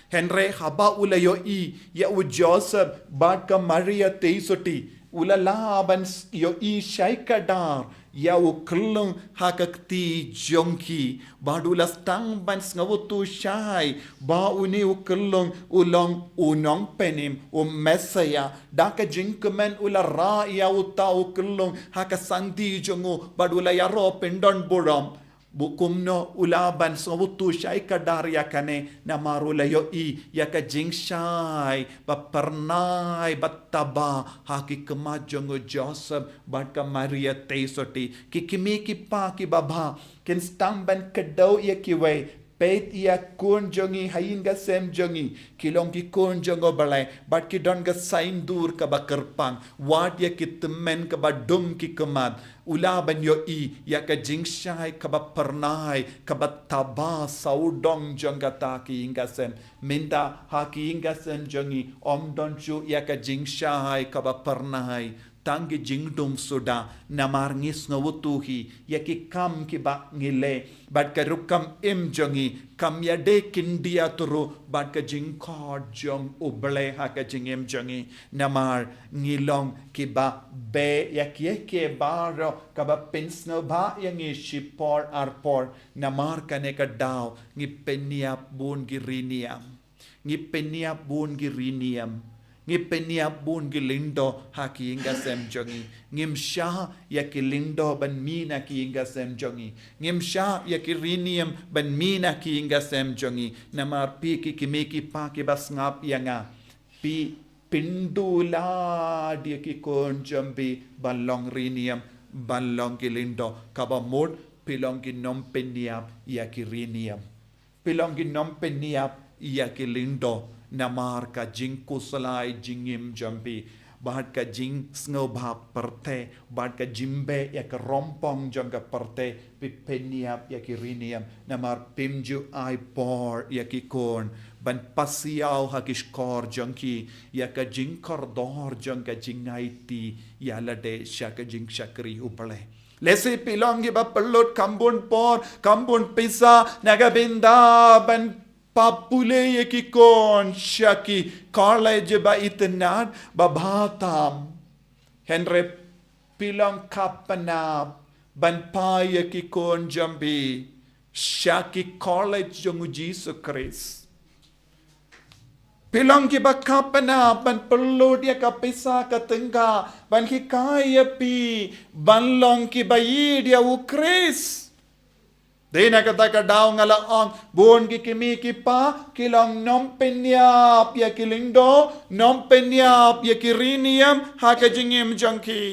Hynrei haba u la ïohi ïa u Joseph bad ka Maria Theisotti, u la lah ban ïohi shai kdar ïa u khyllung ha ka kti jong ki, bad u la sdang ban sngewthuh shai ba une u khyllung u long u Nongpynim, u Messiah. Da ka jingkmen u la rah ïa uta u khyllung ha ka sangti jong u, bad u la ïaroh pyndon burom. Bad kumno u lah ban sngewthuh shai kdar ïa kane? Namar u la ïohi ïa ka jingshai ba phyrnai ba taba ha ki khmat jong u Joseph bad ka Maria Theisotti. Ki kmie ki kpa ki babha, kin sdang ban kdew ïa kiwei. Peit ïa ki khun jong ngi ha ïing ki sem jong ngi, ki long ki khun jong U Blei, bad ki don ka saiñdur kaba kyrpang. Wad ïa ki tymmen kaba dum ki khmat, u lah ban ïohi ïa ka jingshai kaba phyrnai kaba taba sawdong jong kata ka ïing ki sem. Mynta ha ka ïing ki sem jong ngi ym don shuh ïa ka jingshai kaba phyrnai, tang ki jingdum suda. Namar ngi sngewthuh hi ïa ki kam kiba ngi leh, bad ka rukom im jong ngi kam ïadei khyndiat ruh bad ka jingkhot jong U Blei ha ka jingim jong ngi. Namar ngi long kiba beh ïa kiei kiei baroh kaba pynsngewbha ïa ngi shipor arpor. Namar kane ka daw ngi pynïap bun ki ri niam. Ngi pynïap bun ki ri niam. Ngi pynïap bun ki lyngdoh ha ki ïing ki sem jong ngi. Ngim shah ïa ki lyngdoh ban mih na ki ïing ki sem jong ngi. Ngim shah ïa ki ri niam ban mih na ki ïing ki sem jong ngi. Namar phi ki kmie ki kpa kiba sngap ïa nga, phi pynduna ïa ki khun jong phi ban long ri niam, ban long ki lyngdoh. Kaba mut phi long ki nongpynïap ïa ki ri niam. Phi long ki nongpynïap ïa ki lyngdoh, namar ka jingkhuslai jingim jong phi, bad ka jingsngewbha pyrthei, bad ka jingbeh ïa ka rympong jong ka pyrthei, phi pynïap ïa ki ri niam. Namar phim ju ai por ïa ki khun ban pasiaw ha ki shkor jong ki ïa ka jingkordor jong ka jingaiti ïalade sha ka jingshakri U Blei. Lehse phi long kiba pynlut kham bun por, kham bun pisa na ka bynta ban pule ïa ki khun sha ki college ba itynnad, ba bha tam. Hynrei phi long khapnap ban phah ïa ki khun jong phi sha ki college jong u Jisu Khrist. Phi long kiba kha pynïap ban pynlut ïa ka pisa ka tyngka ban hikai ïa phi ban long kiba ïeit ïa u Khrist. Dei na kata ka daw nga la ong, bun ki kmie ki kpa ki long nongpynïap ïa ki lyngdoh, nongpynïap ïa ki riewniam ha ka jingim jong ki.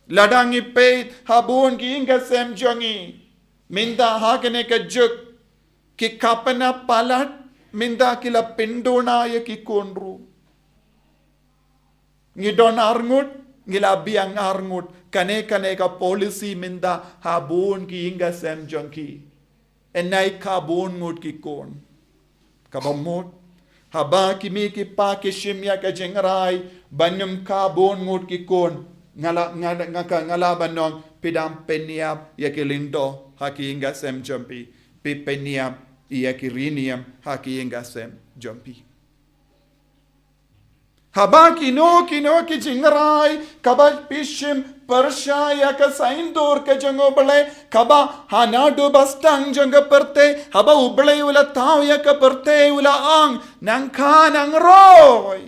Lada ngi peit ha bun ki ïing ki sem jong ngi, mynta ha kane ka juk, ki kha pynïap palat, mynta ki la pynduna ïa ki khun ruh. Ngi don arngut, ngi la biang arngut, kane kane ka policy mynta ha bun ki ïing ki sem jong ki. Yn ai kha bun ngut ki khun. Kaba mut, haba ki kmie ki kpa ki shim ïa ka jingrai ban ym kha bun ngut ki khun, nga la, nga, nga ka, nga la ban ong, phi dang pynïap ïa ki lyngdoh ha ki ïing ki sem jong phi. Phi pynïap ïa ki riewniam ha ki ïing ki sem jong phi. Haba kino kino ki jingrai kaba phi shim pyrshah ïa ka saiñdur ka jong U Blei, kaba ha naduh ba sdang jong ka pyrthei, haba U Blei u la thaw ïa ka pyrthei, u la ong, nang kha nang roi.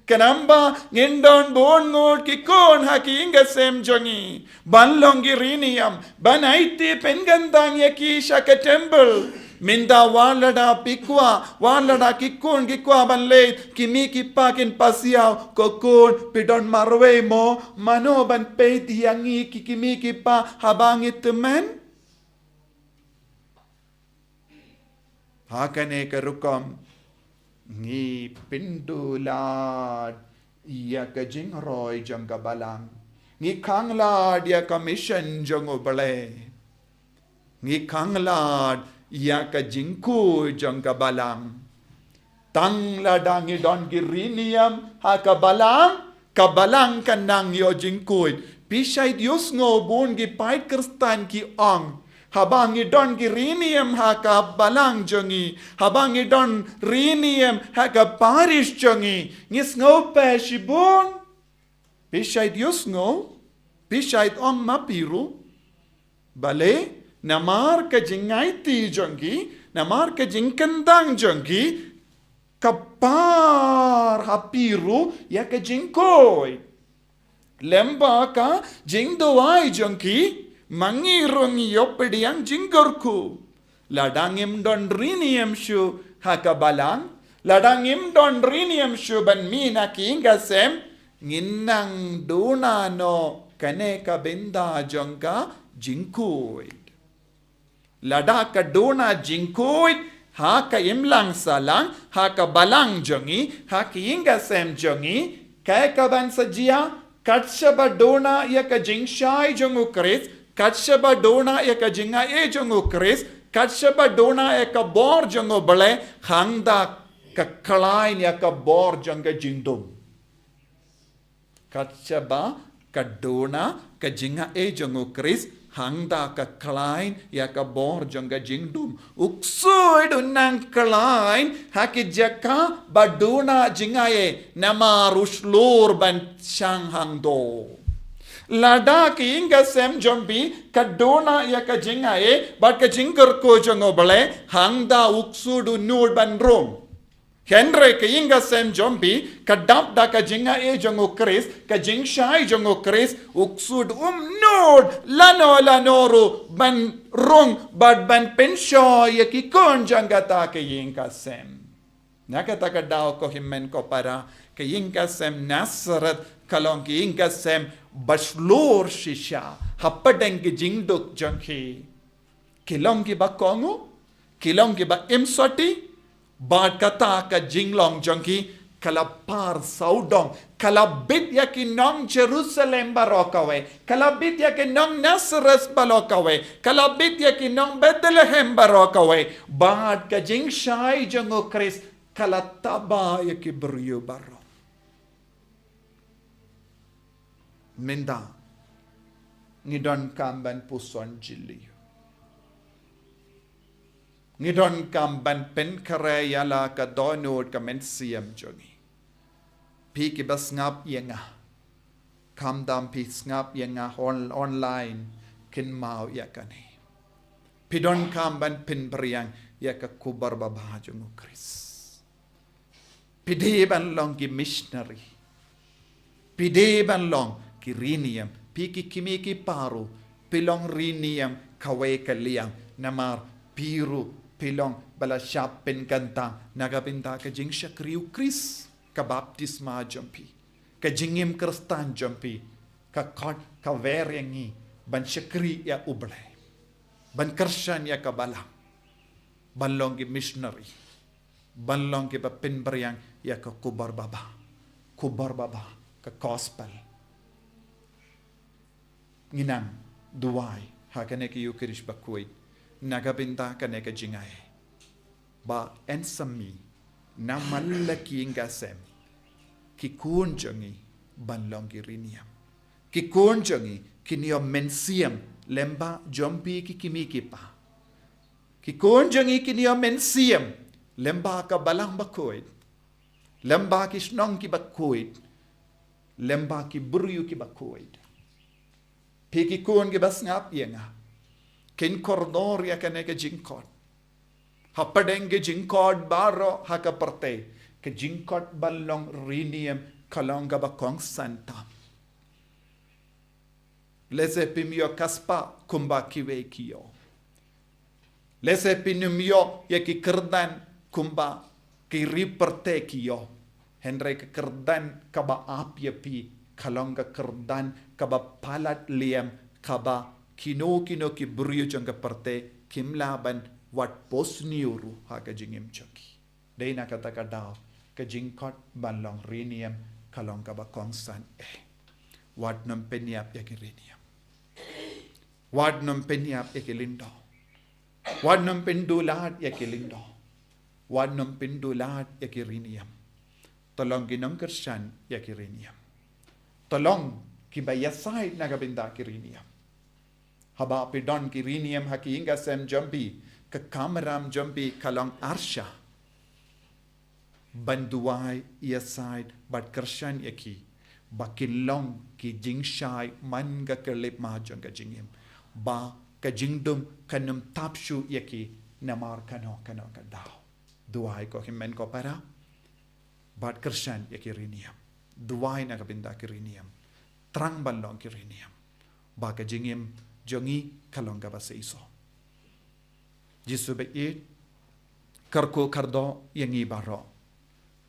Khnang ba ngin don bun ngut ki khun ha ki ïing ki sem jong ngi ban long ki riewniam, ban aiti pynkyntang ïa ki sha ka temple. Mynta wat lada phi kwah, wat lada ki khun ki kwah ban leit, ki kmie ki kpa kin pasiaw, ko khun, phi don marwei mo? Mano ban peit ïa ngi ki kmie ki kpa haba ngi tymmen? Ha kane ka rukom ngi pynduh lad ïa ka jingroi jong ka balang. Ngi khang lad ïa ka mission jong U Blei. Ngi khang lad ïa ka jingkhuid jong ka balang. Tang lada ngi don ki riewniam ha ka balang, ka balang kan nang ïoh jingkhuid. Phi shait ïohsngew bun ki paid Khristan ki ong, haba ngi don ki riewniam ha ka balang jong ngi, haba ngi don riewniam ha ka parish jong ngi, ngi sngew pyrshah bun. Phi shait ïohsngew, phi shait ong ma phi ruh. Balei? Namar ka jingaiti jong ki, namar ka jingkyntang jong ki, ka par ha phi ruh ïa ka jingkhuid. Lem bad ka jingduwai jong ki, ma ngi ruh ngi ïoh pdiang jingkyrkhu. Lada ngim don riewniam shuh ha ka balang, lada ngim don riewniam shuh ban mih na ki ïing ki sem, ngin nang duna noh kane ka bynta jong ka jingkhuid. Lada ka duna jingkhuid ha ka imlang sahlang, ha ka balang jong ngi, ha ki ïing ki sem jong ngi, kaei kaban sa jia? Kat shaba duna ïa ka jingshai jong U Khrist, kat shaba duna ïa ka jingai jong U Khrist, kat shaba duna ïa ka bor jong U Blei, hangta ka khlaiñ ïa ka bor jong ka jingdum. Kat shaba ka duna ka jingai jong U Khrist, hangta ka khlaiñ ïa ka bor jong ka jingdum. U ksuid u nang khlaiñ ha ki jaka ba duna jingai, namar u shlur ban shang hangto. Lada ki ïing ki sem jong phi ka duna ïa ka jingai bad ka jingkyrkhu jong U Blei, hangta u ksuid u nud ban rung. Hynrei ka ïing ka sem jong phi ka dap da ka jingai jong U Khrist, ka jingshai jong U Khrist, u ksuid um nud lano lano ruh ban rung bad ban pynshoi ïa ki khun jong kata ka ïing ka sem. Na kata ka daw ko hynmen ko para, ka ïing ka sem Nazareth ka long ka ïing ka sem ba shlur shisha hapdeng ki jingduk jong ki. Ki long kiba kohnguh, ki long kiba im soti, bad kata ka jinglong jong ki ka la par sawdong, ka la bit ïa ki nong Jerusalem baroh kawei, ka la bit ïa ki nong Nazareth baroh kawei, ka la bit ïa ki nong Bethlehem baroh kawei, bad ka jingshai jong U Khrist ka la taba ïa ki briew baroh. Mynta ngi donkam ban puson jylliew. Ngi donkam ban pynkhreh ïa la ka dohnud ka mynsiem jong ngi. Phi kiba sngap ïa nga, khamtam phi sngap ïa nga on-, online, kynmaw ïa kane. Phi donkam ban pynphriang ïa ka khubor babha jong u Khrist. Phi dei ban long ki missionary. Phi dei ban long ki riewniam. Phi ki kmie ki kpa ruh, phi long riewniam kawei ka liang. Namar phi ruh phi long ba la shah pynkyntang na ka bynta ka jingshakri u Khrist, ka baptisma jong phi, ka jingim Khristan jong phi, ka khot ka wer ïa ngi ban shakri ïa u Blei, ban kyrshan ïa ka balang, ban long ki missionary, ban long kiba pynphriang ïa ka khubor babha, khubor babha, ka gospel. Ngi nang duwai ha kane ka Eucharist bakhuid na ka bynta kane ka jingai ba yn sa mih namar la ki ïing ki sem, ki khun jong ngi ban long ki riewniam. Ki khun jong ngi kin ïoh mynsiem lyngba jong phi ki kmie ki kpa. Ki khun jong ngi kin ïoh mynsiem lyngba ka balang bakhuid, lyngba ki shnong kiba khuid, lyngba ki briew kiba khuid. Phi ki khun kiba sngap ïa nga, kin kordor ïa kane ka jingkhot hapdeng ki jingkhot baroh ha ka pyrthei, ka jingkhot ban long riewniam ka long kaba kongsan tam. Lehse phim ïoh ka spah kumba kiwei ki ïoh. Lehse phim ïoh ïa ki kyrdan kumba ki ri pyrthei ki ïoh. Hynrei ka kyrdan kaba ap ïa phi ka long ka kyrdan kaba palat liam, kaba kino kino ki briew jong ka pyrthei kim lah ban wad posniew ruh ha ka jingim jong ki. Dei na kata ka daw ka jingkhot ban long riewniam ka long kaba kongsan eh. Wat nym pynïap ïa ki riewniam. Wat nym pynïap ïa ki lyngdoh. Wat nym pyndulat ïa ki lyngdoh. Wat nym pyndulat ïa ki riewniam. To long ki nongkyrshan ïa ki riewniam. To long kiba ïasaid na ka bynta ki riewniam. Haba phi don ki riewniam ha ki ïing ki sem jong phi, ka kamram jong phi ka long arsha ban duwai, ïasaid bad kyrshan ïa ki ba kin long ki jingshai man ka khyllipmat jong ka jingim, ba ka jingdum kan nym tap shuh ïa ki namar kano kano ka daw. Duwai ko hynmen ko para bad kyrshan ïa ki riewniam. Duwai na ka bynta ki riewniam. Thrang ban long ki riewniam ba ka jingim jong ngi ka long kaba seisoh. Jisu ba ïeit, kyrkhu kyrdoh ïa ngi baroh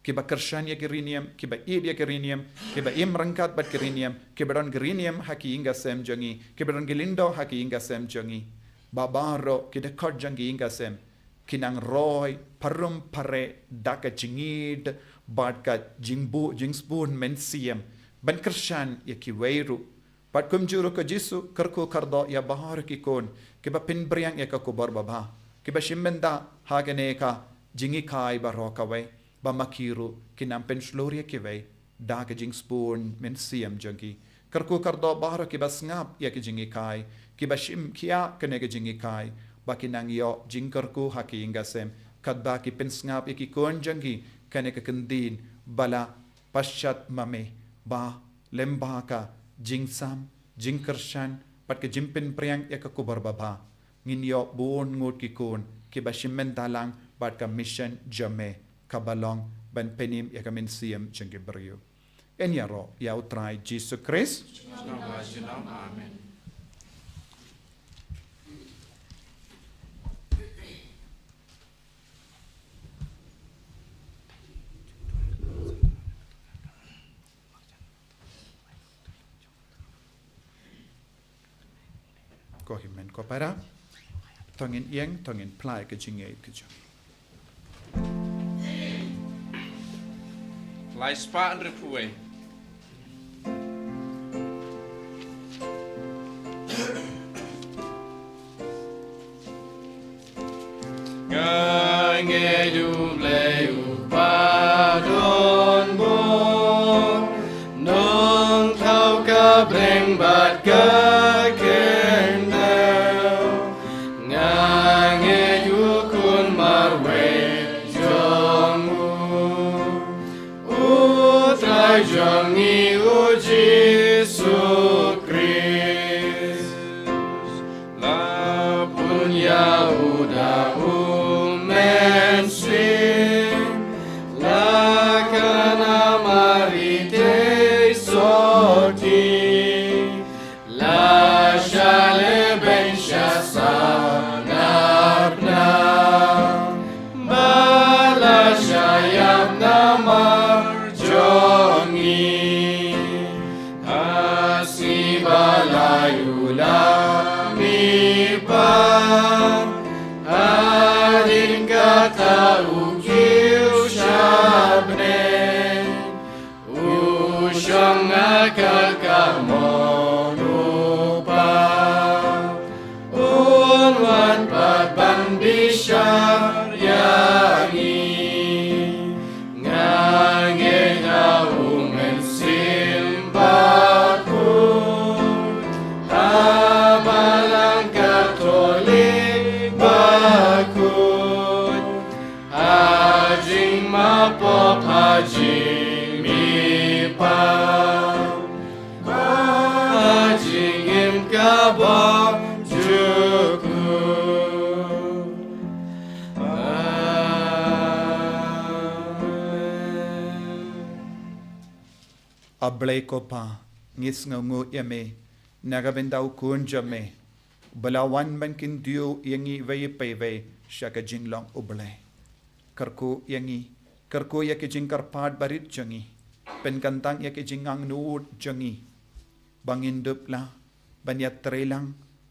kiba kyrshan ïa ki riewniam, kiba ïeit ïa ki riewniam, kiba im ryngkat bad ki riewniam, kiba don ki riewniam ha ki ïing ki sem jong ngi, kiba don ki lyngdoh ha ki ïing ki sem jong ngi. Ba baroh ki dkhot jong ki ïing ki sem kin nang roi pharum phareh da ka jingïeit bad ka jingbu-, jingsbun mynsiem ban kyrshan ïa kiwei ruh. Bad kumjuh ruh ko Jisu, kyrkhu kyrdoh ïa baroh ki khun kiba pynphriang ïa ka khubor babha, kiba shim bynta ha kane ka jinghikai baroh kawei, ba ma ki ruh kin nang pynshlur ïa kiwei da ka jingsbun mynsiem jong ki. Kyrkhu kyrdoh baroh kiba sngap ïa ka jinghikai, kiba shim khia kane ka jinghikai, ba kin nang ïoh jingkyrkhu ha ki ïing ki sem, katba ki pynsngap ïa ki khun jong ki kane ka kyntien, ba la pynshitom ma me, ba lyngba ka jingsam, jingkyrshan bad ka jingpynphriang ïa ka khubor babha, ngin ïoh bun ngut ki khun kiba shim bynta lang bad ka mission jong me, kaba long ban pynim ïa ka mynsiem jong ki briew. Yn ïaroh ïa U Trai Jisu Khrist. Amen. Ko hynmen ko para, to ngin ïeng, to ngin phla ïa ka jingïeit ka jong ngi. Lai spah hynriewphew wei. Nga ngeit U Blei uba don bor, Nongthaw ka bneng bad ka khyndew. Nga ngeit U Khun marwei jong U, U Trai jong ngi U Jisu Khrist. La pun ïa Kiew sha bneng, u shong ha ka kamon u Kpa. Un wan pat ban bishar ïa ngi. Nga ngeit ha u Mynsiem Bakhuid, ha Balang Katholik bakhuid, ha jingmap pop, ha jingmihpat, ha jingim kaba jukut. Amen. A Blei ko Pa, ngi sngewnguh ïa me na ka bynta u Khun jong me, ba la wan ban kyntiew ïa ngi iwei pa iwei sha ka jinglong U Blei. Kyrkhu ïa ngi, kyrkhu ïa ki jingkyrpad barit jong ngi, pynkyntang ïa ki jingangnud jong ngi, ba ngin dup lah ban ïatrei lang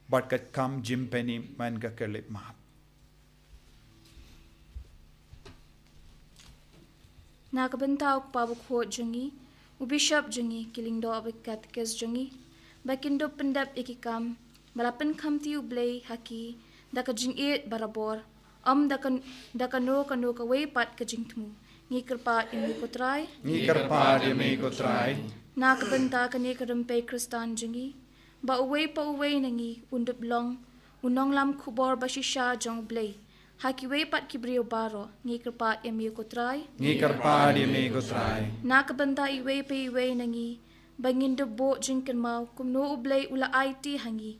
bad ka kam jingpynim man ka khyllipmat. Na ka bynta u Kpa Bakhuid jong ngi, u Bishop jong ngi, ki lyngdoh bad ki katekis jong ngi, ba kin dup pyndep ïa ki kam ba la pynkhamti U Blei ha ki da ka jingïeit barabor, ym da ka, da kano kano kawei pat ka jingthmu. Ngi kyrpad ïa me ko Trai. Ngi kyrpad ïa me ko Trai. Na ka bynta kane ka rympei Khristan jong ngi, ba uwei pa uwei na ngi un dup long u nonglam khubor ba shisha jong U Blei ha kiwei pat ki briew baroh. Ngi kyrpad ïa me ko Trai. Ngi kyrpad ïa me ko Trai. Na ka bynta iwei pa iwei na ngi, ba ngin dup buh jingkynmaw kumno U Blei u la aiti ha ngi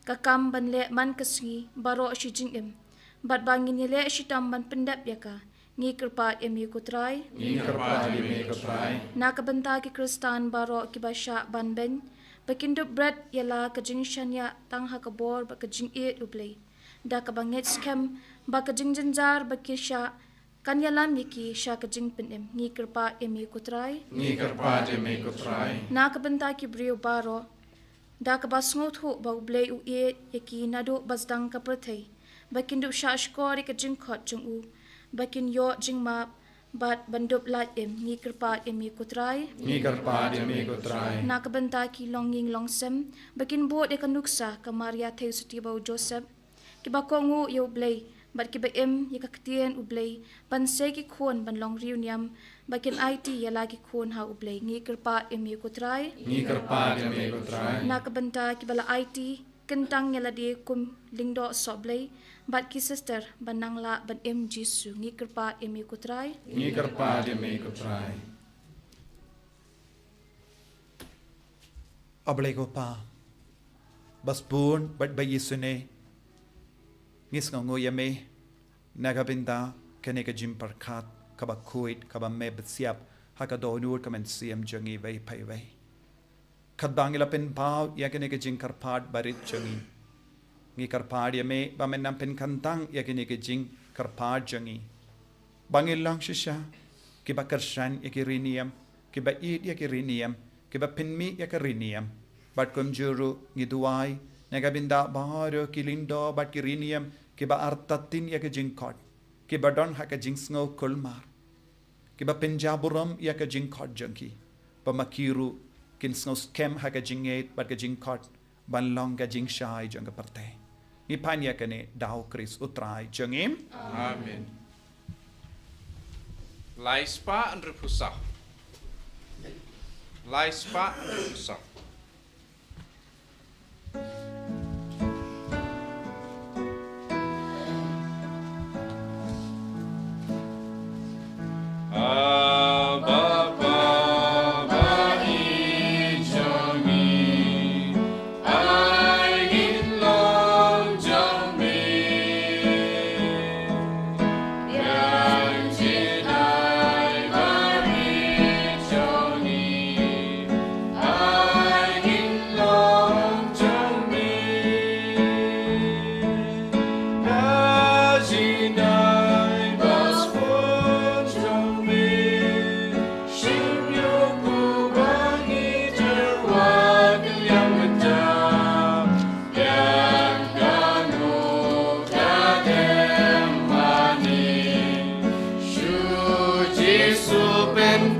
ka kam ban leh man ka sngi baroh shi jingim, bad ba ngin ïaleh shitom ban pyndep ïa ka. Ngi kyrpad ïa me ko Trai. Ngi kyrpad ïa me ko Trai. Na ka bynta ki Khristan baroh kiba shah ban beiñ, ba kin dup bret ïa la ka jingshaniah tang ha ka bor bad ka jingïeit U Blei, da kaba ngeit skhem ba ka jingjynjar ba ki shah kan ïalam ïa ki sha ka jingpynim. Ngi kyrpad ïa me ko Trai. Ngi kyrpad ïa me ko Trai. Na ka bynta ki briew baroh, da kaba sngewthuh ba U Blei u ïeit ïa ki naduh ba sdang ka pyrthei, ba kin dup shah shkor ïa ka jingkhot jong u, ba kin ïoh jingmap bad ban dup lait im. Ngi kyrpad ïa me ko Trai. Ngi kyrpad ïa me ko Trai. Na ka bynta ki longïing longsem, ba kin bud ïa ka nuksa ka Maria Theisotti bad u Joseph, kiba kohnguh ïa U Blei bad kiba im ïa ka ktien U Blei, ban sei ki khun ban long riewniam, ba kin aiti ïa la ki khun ha U Blei. Ngi kyrpad ïa me ko Trai. Ngi kyrpad ïa me ko Trai. Na ka bynta kiba la aiti kyntang ïa lade kum lyngdoh sohblei bad ki sister, ba nang lah ban im Jisu. Ngi kyrpad ïa me ko Trai. Ngi kyrpad ïa me ko Trai. A Blei ko Pa, ba sbun bad ba isynei, ngi sngewnguh ïa me na ka bynta kane ka jingpyrkhat kaba khuid kaba me bsiap ha ka dohnud ka mynsiem jong ngi iwei pa iwei. Katba ngi la pynpaw ïa kane ka jingkyrpad barit jong ngi, ngi kyrpad ïa me ba men nang pynkyntang ïa kane ka jingkyrpad jong ngi, ba ngin long shisha kiba kyrshan ïa ki riewniam, kiba ïeit ïa ki riewniam, kiba pynmih ïa ki riewniam. Bad kumjuh ruh ngi duwai na ka bynta baroh ki lyngdoh bad ki riewniam kiba artatien ïa ka jingkhot, kiba don ha ka jingsngew kulmar, kiba pynjah burom ïa ka jingkhot jong ki, ba ma ki ruh kin sngew skhem ha ka jingngeit bad ka jingkhot, ban long ka jingshai jong ka pyrthei. Ngi pan ïa kane da U Khrist U Trai jong ngi. Amen. Lai spah hynriewphew saw. Lai spah hynriewphew saw.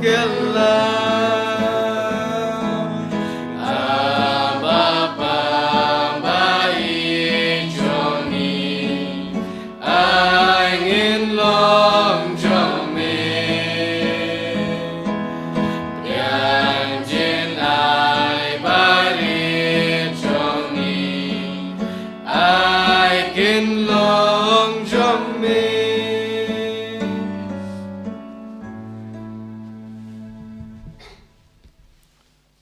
Kylla, Abba Papa ba ïeit jong ngi, ai ngin long jong me. Ïa jin ai barit jong ngi, ai kin long jong me.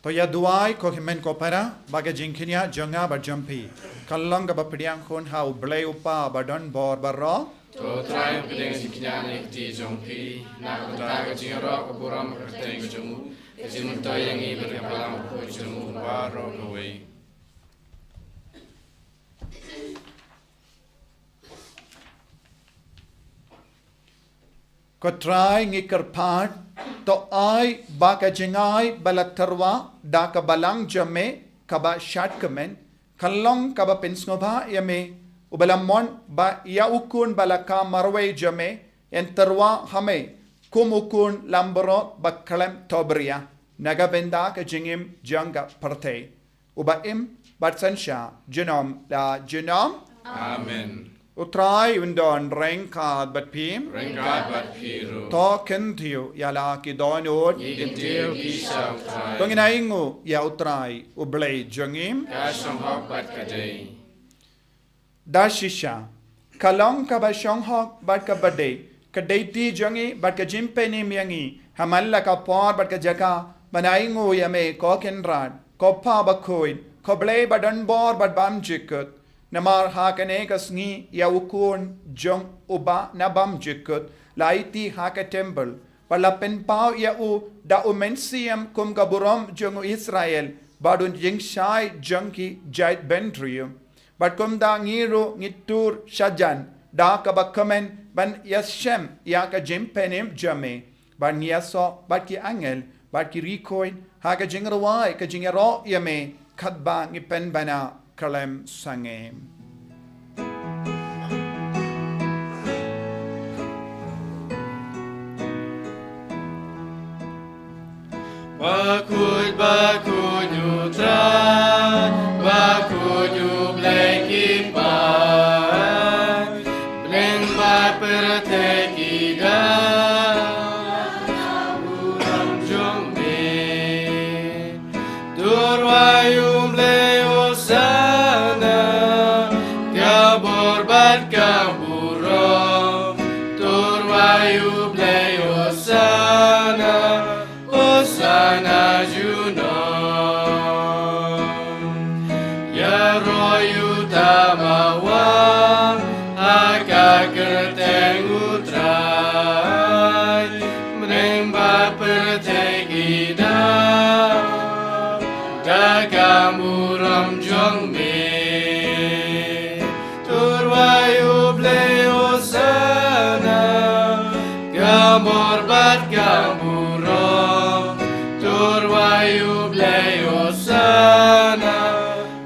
To ïa duwai ko hynmen ko para, ba ka jingkñia jong nga bad jong phi kan long kaba pdiang khun ha U Blei U Kpa ba don bor baroh. To Trai, pdiang jingkñia na ka kti jong phi, na ka bynta ka jingïaroh ka burom ka kyrteng ka jong u, ka jingmyntoi ïa ngi bad ka balang bakhuid jong u baroh kawei. Ko Trai, ngi kyrpad, to ai ba ka jingai ba la tyrwa da ka balang jong me kaba shadkmen kan long kaba pynsngewbha ïa me, uba la mon ba ïa u Khun ba la kha marwei jong me yn tyrwa ha me kum u Khun langbrot ba khlem thohbria, na ka bynta ka jingim jong ka pyrthei, uba im bad synshar junom la junom. Amen. U Trai un don ryngkat bad phi. Ryngkat bad phi ruh. To kyntiew ïa la ki dohnud. Ngi kyntiew ki sha U Trai. To ngin ainguh ïa U Trai U Blei jong ngi. Ka shong hok bad ka dei. Da shisha, ka long kaba shong hok bad kaba dei ka deiti jong ngi bad ka jingpynim ïa ngi ha man la ka por bad ka jaka ban ainguh ïa me ko Kynrad, ko Kpa bakhuid, ko Blei ba don bor bad bymjukut. Namar ha kane ka sngi ïa u Khun jong u Kpa na bymjukut la aiti ha ka templ, bad la pynpaw ïa u da u Mynsiem kum ka burom jong u Israel bad u jingshai jong ki jaitbynriew. Bad kumta ngi ruh ngi tur shajan da kaba kmen ban ïashem ïa ka jingpynim jong me, bad ngi ïasoh bad ki angel bad ki riewkhuid ha ka jingrwai ka jingïaroh ïa me katba ngi pynbna khlem sangeh. Bakhuid, bakhuid U Trai, bakhuid U Blei ki paid, bneng bad pyrthei ki da ka burom jong me. To rwai U Blei, Hosana, ka bor bad ka burom. To rwai U Blei, Hosana, Hosana junom. Ïaroh uta uba wan ha ka kyrteng U Trai, bneng bad pyrthei ki da ka burom jong me. To rwai U Blei, Hosana, ka bor bad ka burom. To rwai U Blei, Hosana,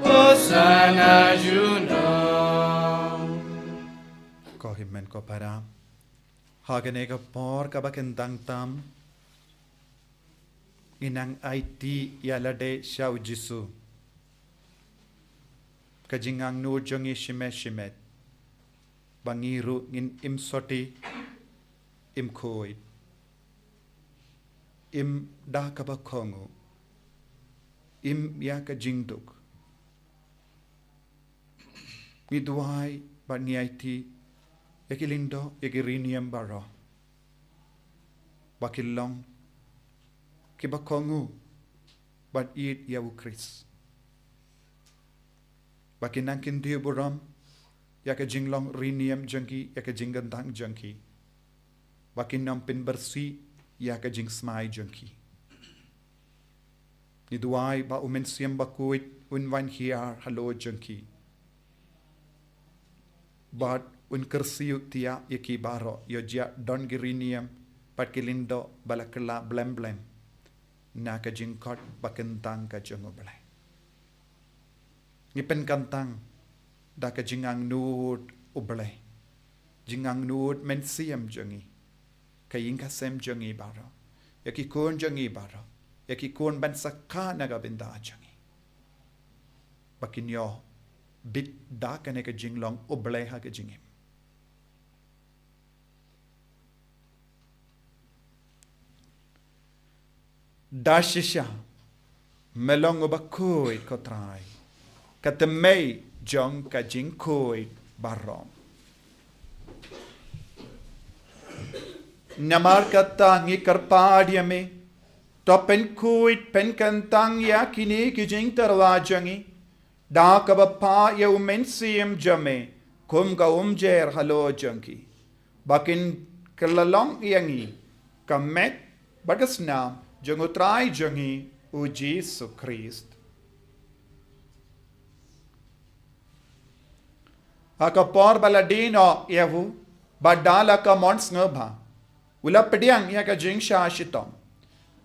Hosana junom. Ko hynmen ko para, ha kane ka por kaba kyntang tam, ngi nang aiti ïa lade sha U Jisu. Ka jingangnud jong ngi shimet shimet, ba ngi ruh ngin im sotti, im khuid, im da kaba kohnguh, im ïa ka jingduk. Ngi duwai bad ngi aiti ïa ki lyngdoh, ïa ki riewniam baroh, ba kin long kiba kohnguh bad ïeit ïa U Khrist, ba kin nang kyntiew burom ïa ka jinglong riewniam jong ki, ïa ka jingkyntang jong ki, ba kin nym pynbyrsi ïa ka jingsmai jong ki. Ngi duwai ba U Mynsiem Bakhuid un wan hiar halor jong ki, bad un kyrsiew thiah ïa ki baroh, ïoh jia don ki riewniam bad ki lyngdoh ba la kylla blem blem na ka jingkhot ba kyntang ka jong U Blei. Ngi pynkyntang da ka jingangnud U Blei, jingangnud Mynsiem jong ngi, ka ïing ka sem jong ngi baroh. ïa ki khun jong ngi baroh, ïa ki khun ban sa kha na ka bynta jong ngi, ba kin ïoh bit da kane ka jinglong U Blei ha ka jingim. Da shisha me long uba khuid, ko Trai, ka tymmen jong ka jingkhuid baroh. Namar kata ngi kyrpad ïa me, to pynkhuid pynkyntang ïa kine ki jingtyrwa jong ngi da kaba phah ïa U Mynsiem jong me kum ka umjer halor jong ki, ba kin kylla long ïa ngi ka met bad ka snam jong U Trai jong ngi U Jisu Khrist. Ha ka por ba la die noh ïa u, bad da la ka mon sngewbha, u la pdiang ïa ka jingshah shitom,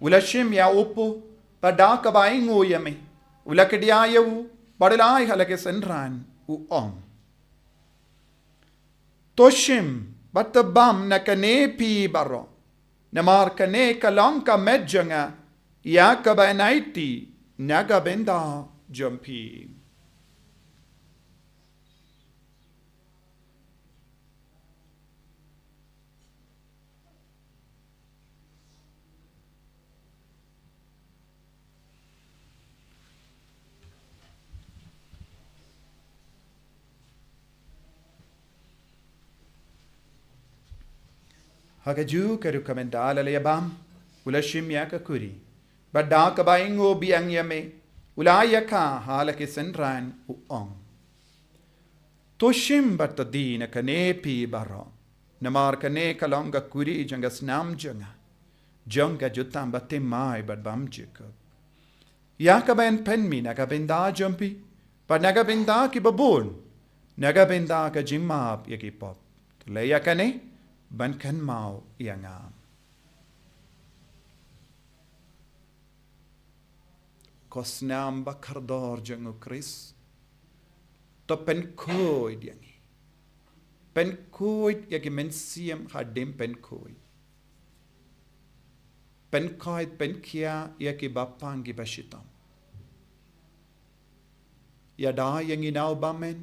u la shim ïa u kpu, bad da kaba ainguh ïa me, u la kdiah ïa u, bad u la ai ha la ki synran, u ong: To shim bad to bam na kane phi baroh, namar kane ka long ka met jong nga, ïa kaba yn aiti na ka bynta jong phi. Ha kajuh ka rukom, ynda la ïa bam, u la shim ïa ka kuri, bad da kaba ainguh biang ïa me, u la ïa kha ha la ki synran, u ong: To shim bad to die na kane phi baroh, namar kane ka long ka kuri jong ka snam jong nga, jong ka jutang bathymmai bad bymjukut, ïa kaba yn pynmih na ka bynta jong phi bad na ka bynta kiba bun, na ka bynta ka jingmap ïa ki pop. To leh ïa kane ban kynmaw ïa nga. Ko snam ba kordor jong U Khrist, to pynkhuid ïa ngi. Pynkhuid ïa ki mynsiem hadien pynkhuid. Pynkhuid, pynkhia ïa kiba pang, kiba shitom. Ïada ïa ngi na u bymman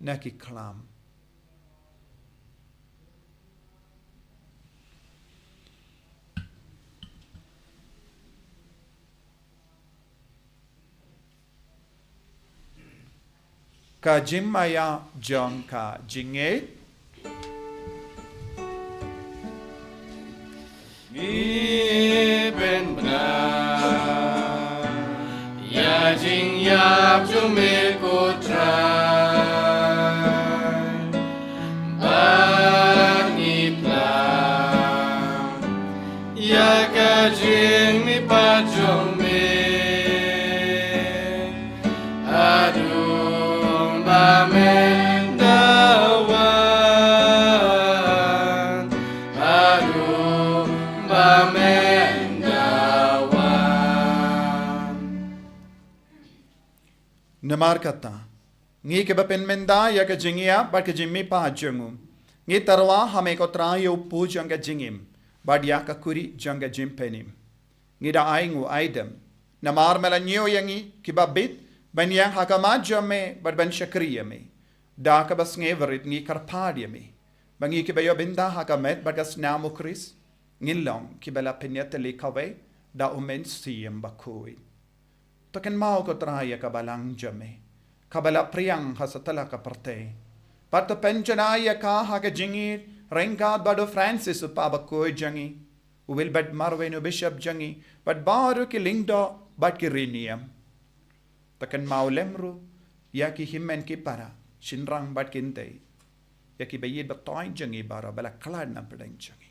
na ki khlam. Ka jingmaïa jong ka jingngeit. Ngi pynbna ïa jingïap jong me, ko Trai, bad ngi pla ïa ka jingmihpat jong me. Haduh ba men da wan, haduh ba men da wan. Namar kata, ngi kiba pynmynta ïa ka jingïap bad ka jingmihpat jong u, ngi tyrwa ha me, ko Trai, ïa u kpu jong ka jingim bad ïa ka kuri jong ka jingpynim. Ngi da ainguh aidem namar me la ñiew ïa ngi kiba bit ban ïeng ha khmat jong me bad ban shakri ïa me. Da kaba sngewrit ngi kyrpad ïa me ba ngi kiba ïoh bynta ha ka met bad ka snam U Khrist, ngin long kiba la pynïatylli kawei da U Mynsiem Bakhuid. To kynmaw, ko Trai, ïa ka balang jong me kaba la phriang ha satlak ka pyrthei, bad to pynjanai ïa ka ha ka jingïeit ryngkat bad u Francis, u Papa bakhuid jong ngi, u Wilbert Marwein, u Bishop jong ngi, bad baroh ki lyngdoh bad ki riewniam. To kynmaw lem ruh ïa ki hynmen ki para, shynrang bad kynthei, ïa kiba ïeit ba thoiñ jong ngi baroh ba la khlad na pdeng jong ngi.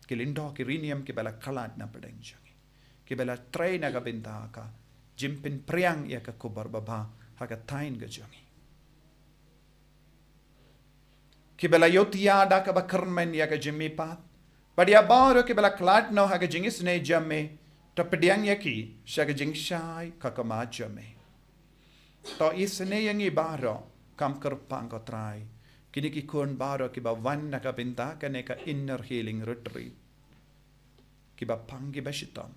Ki lyngdoh, ki riewniam kiba la khlad na pdeng jong ngi, kiba la trei na ka bynta ka jingpynphriang ïa ka khubor babha ha ka thaiñ ka jong ngi. Kiba la ïohthiah da kaba kyrmen ïa ka jingmihpat, bad ïa baroh kiba la khlad noh ha ka jingisynei jong me, to pdiang ïa ki sha ka jingshai khakmat jong me. To isynei ïa ngi baroh, kham kyrpang, ko Trai, kine ki khun baroh kiba wan na ka bynta kane ka Inner Healing Retreat. kiba pang kiba shitom,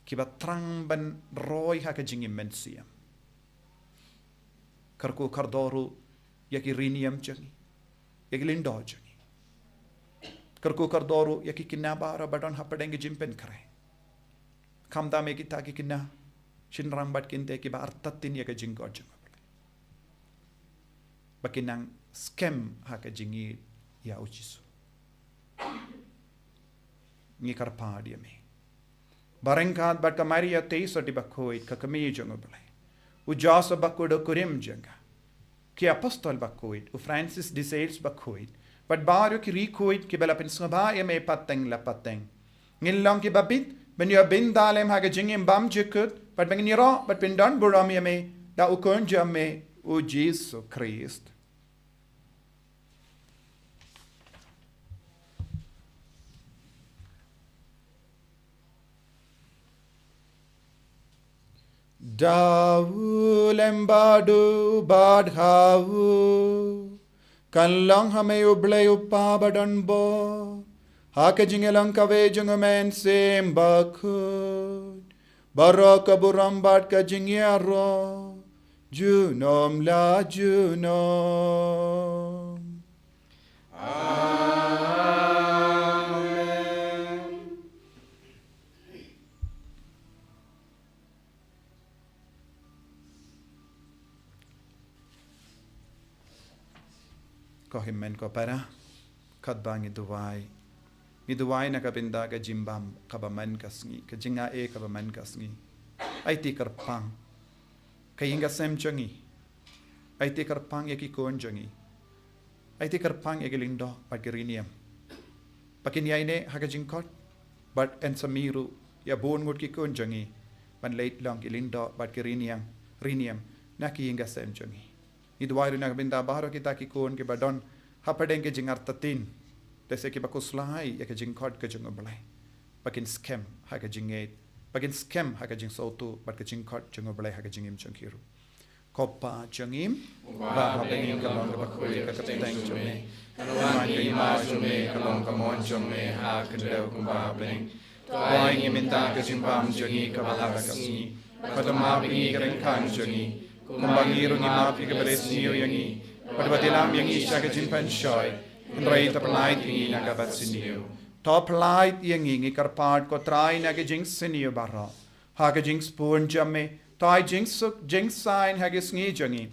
kiba thrang ban roi ha ka jingim mynsiem. Kyrkhu kyrdoh ruh ïa ki riniam jong ngi, ïa ki lyngdoh jong ngi. Kyrkhu kyrdoh ruh ïa ki khynnah baroh ba don hapdeng ki jingpynkhreh. Khamtam ïa kita ki khynnah shynrang bad kynthei kiba artatien ïa ka jingkyrkhu jong U Blei, ba kin nang skhem ha ka jingïeit ïa U Jisu. Ngi kyrpad ïa me. Ba ryngkat bad ka Maria Theisotti bakhuid, ka kmie jong U Blei, u Joseph bakhuid u kurim jong ka, ki apostol bakhuid, u Francis de Sales bakhuid, bad baroh ki riewkhuid kiba la pynsngewbha ïa me pateng la pateng, ngin long kiba bit ban ïoh bynta lem ha ka jingim bymjukut, bad ba ngin ïaroh bad pyndonburom ïa me da U Khun jong me, U Jisu Khrist. Da u lem bad u bad ha u, kan long ha me U Blei U Kpa badonbor, ha ka jingïalong kawei jong U Mynsiem Bakhuid, baroh ka burom bad ka jingïaroh junom la junom. Amen. Ko hynmen ko para, katba ngi duwai, ngi duwai na ka bynta ka jingbam kaba man ka sngi, ka jingai kaba man ka sngi. Aiti kyrpang ka ïing ka sem jong ngi. Aiti kyrpang ïa ki khun jong ngi. Aiti kyrpang ïa ki lyngdoh bad ki riniam, ba kin ïaineh ha ka jingkhot bad yn sa mih ruh ïa bun ngut ki khun jong ngi ban leit long ki lyngdoh bad ki riniam, riniam na ki ïing ka sem jong ngi. Ngi duwai ruh na ka bynta baroh kita ki khun kiba don hapdeng ki jingartatien, lehse kiba khuslai ïa ka jingkhot ka jong U Blei, ba kin skhem ha ka jingngeit, ba kin skhem ha ka jingsngewthuh bad ka jingkhot jong U Blei ha ka jingim jong ki ruh. Ko Pa jong ngi, uba ha bneng, ka long kaba khuid ka kyrteng jong me. Kan wan ka hima jong me, kan long ka mon jong me ha khyndew kumba ha bneng. To ai ngi mynta ka jingbam jong ngi kaba ha ka sngi. Bad to map ïa ngi ki ryngkang jong ngi, kumba ngi ruh ngi map ïa kiba riewsniew ïa ngi. Bad to wat ïalam ïa ngi sha ka jingpynshoi, hynrei to pyllait ïa ngi na kaba sniew. To pyllait ïa ngi, ngi kyrpad ko Trai, na ka jingsniew baroh. Ha ka jingsbun jong me, to ai jingsuk jingsaiñ ha ka sngi jong ngi.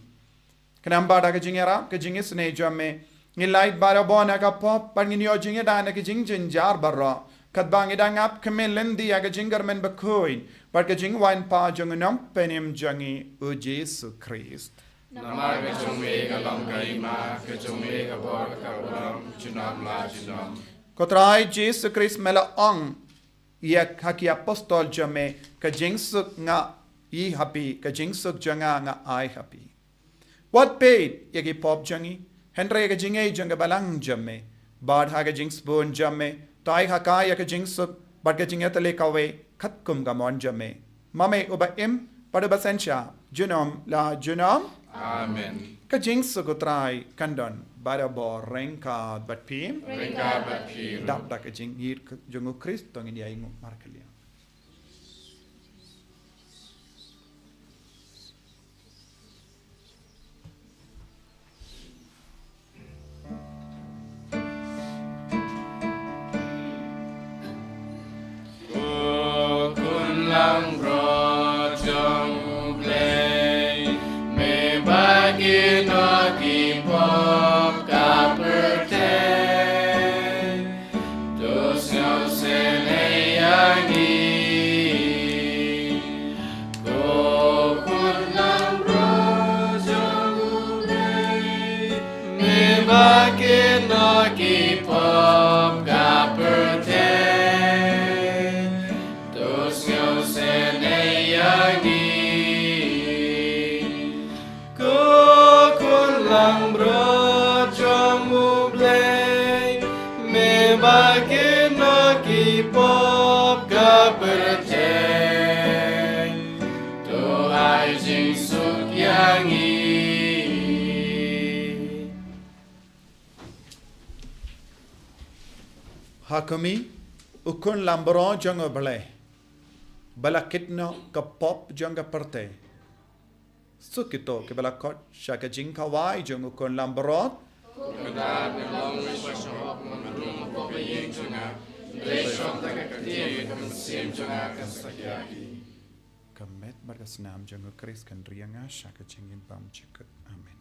Khnang ba da ka jingïarap ka jingisynei jong me, ngin lait barabor na ka pop, bad ngin ïoh jingïada na ka jingjynjar baroh. Katba ngi dang ap khmih lynti ïa ka jingkyrmen bakhuid bad ka jingwan pat jong u Nongpynim jong ngi, u Jisu Khrist. Namar ka jong me ka long ka hima, ka jong me ka bor, ka burom, junom la junom. Ko Trai Jisu Khrist, me la ong ïa ki apostol jong me, ka jingsuk nga ai ha phi, ka jingsuk jong nga nga ai ha phi. Wat peit ïa ki pop jong ngi, hynrei ïa ka jingngeit jong ka balang jong me. Bad ha ka jingsbun jong me, to ai ha ka ïa ka jingsuk bad ka jingïatylli kawei, katkum ka mon jong me. Ma me uba im bad uba synshar junom la junom. Amen. Ka jingsuk u Trai kan don barabor ryngkat bad phi. Ryngkat bad phi. Dap da ka jingïeit jong u Khrist, to ngin ïa ïnguh markylliang. Ko khun langbrot jong U Blei, me ba ki nongkynmaw ka pyrthei, to sngewsynei ïa ngi. Ko khun langbrot jong U Blei, me ba ki nongkynmaw ka pyrthei, to sngewsynei ïa ngi. Ko khun langbrot jong U Blei, me ba ki nongkynmaw ka pyrthei, to ai jingsuk ïa ngi. Ha khmih, U khun langbrot jong U Blei, ba la kit noh ka pop jong ka pyrthei. Suk kito kiba la khot sha ka jingkhawai jong u khun langbrot. Ko Kynrad, nga long uba shahok, nga mdum hapoh ka ïing jong nga. Hynrei shong tang ka ktien, ka mynsiem jong nga kan satia ïa ki. Ka met bad ka snam jong U Khrist kan ri ïa nga sha ka jingim bymjukut. Amen.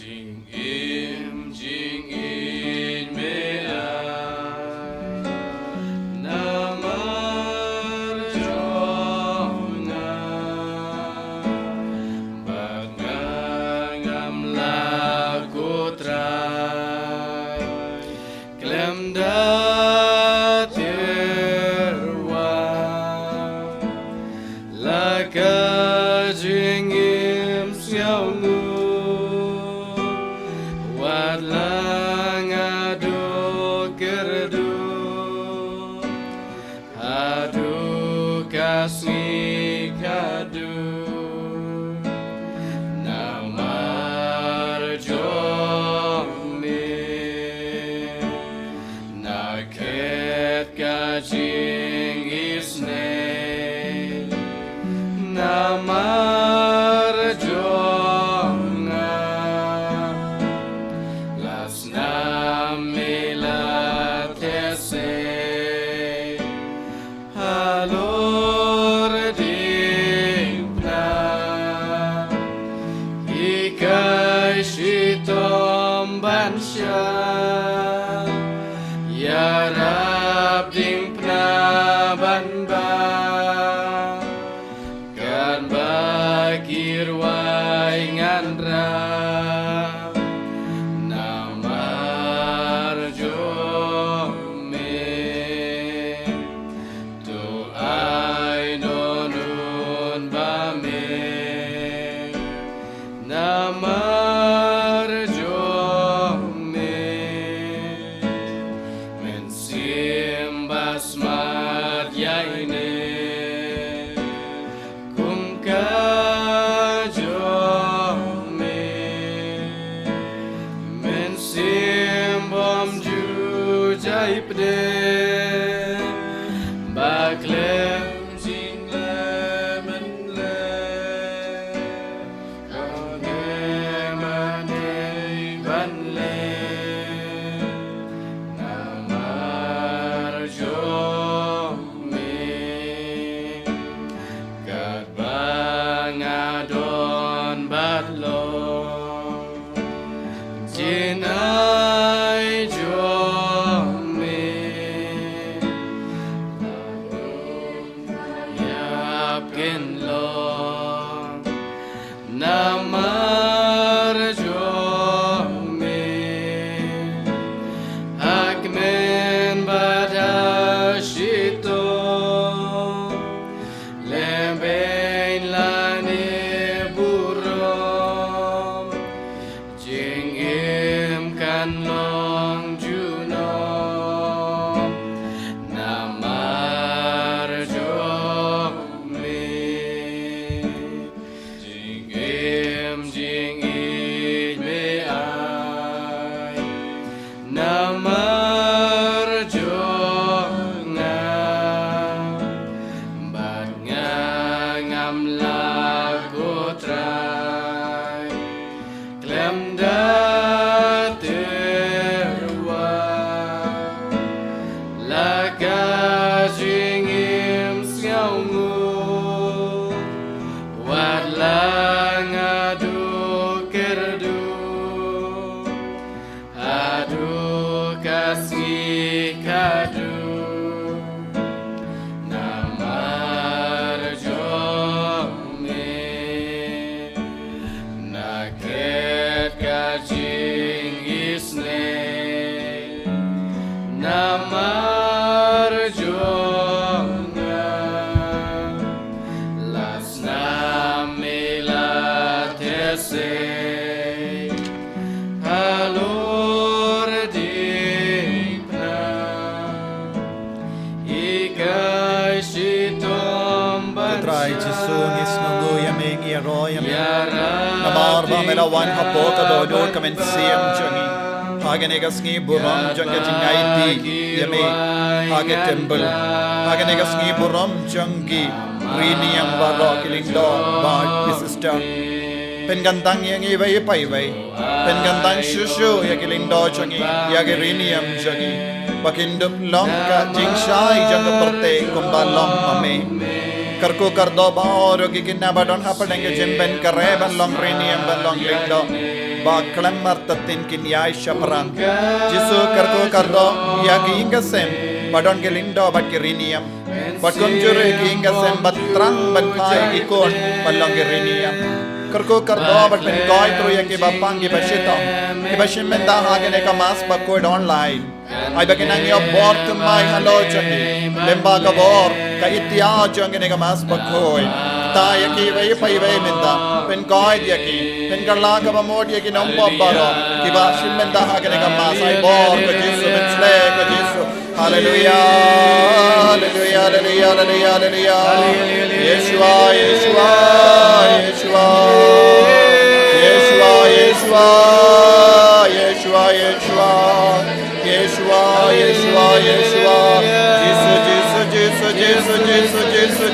Jingim jingïeit me ai namar jong nga, bad nga ngam lah, ko Trai, khlem da tyrwa. La ka jingim sngewbha, wat la nga duh kyrduh, haduh ka sngi khatduh, namar jong me. Na khet ka jingisynei namar jong nga, la snam me la theh sei halor diengphna. Hikai shitom ban shah ïarap diengphna Ai pde ba klem jingleh mynleh, ka nge mane ban leh namar jong me. Katba nga don bad long, jin ai jong me. Ïap kin long namar jong me. Ha kmen bad ha shitom, lehbeiñ lane burom, jingim kan long junom namar jong me. Jingim jingïeit me ai namar jong nga, bad nga ngam lah, ko Trai, khlem da tyrwa. La ka jingim sngewnguh, wat la nga duh kyrduh, haduh ka sngi ka duh, namar jong me. Na klet ka jingisynei namar jong nga, la snam me la thesei halor diengphna. Hikai shitom ban, Trai Jisu, ngi sngewnguh ïa me, ngi ïaroh ïa me. Namar ba me la wan hapoh ka dohnud ka mynsiem jong ngi. Ha kane ka sngi burom jong ka jingaiti ïa me ha ka temple. Ha kane ka sngi burom jong ki riewniam baroh, ki lyngdoh bad ki sister. Pynkyntang ïa ngi iwei pa iwei. Pynkyntang shuh shuh ïa ki lyngdoh jong ngi, ïa ki riewniam jong ngi, ba kin dup long ka jingshai jong ka pyrthei kumba long ma me. Kyrkhu kyrdoh ba haduh ki khynnah ba don hapdeng ka jingpynkhreh ban long riewniam, ban long lyngdoh, ba khlem artatien kin ïaid shaphrang. Jisu, kyrkhu kyrdoh ïa ki ïing ki sem ba don ki lyngdoh bad ki riewniam. Bad kumjuh ruh ki ïing ki sem ba thrang ban phai ki khun ban long ki riewniam. Kyrkhu kyrdoh bad pynkoit ruh ïa kiba pang, kiba shitom, kiba shim bynta ha kane ka Mass Bakhuid online. Ai ba kin nang ïoh bor thymmai halor jong ngi, lyngba ka bor ka itiar jong kane ka Mass Bakhuid. Kta ïa ki iwei pa iwei mynta, pynkoit ïa ki, pynkylla kaba mut ïa ki nongpop baroh kiba shim bynta ha kane ka Mass. Ai bor ka Jisu, pynsleh ka Jisu. Haleluya, haleluya, haleluya, haleluya, haleluya. Yeshua, Yeshua, Yeshua. Yeshua, Yeshua, Yeshua, Yeshua. Yeshua, Yeshua, Yeshua. Jisu, Jisu, Jisu.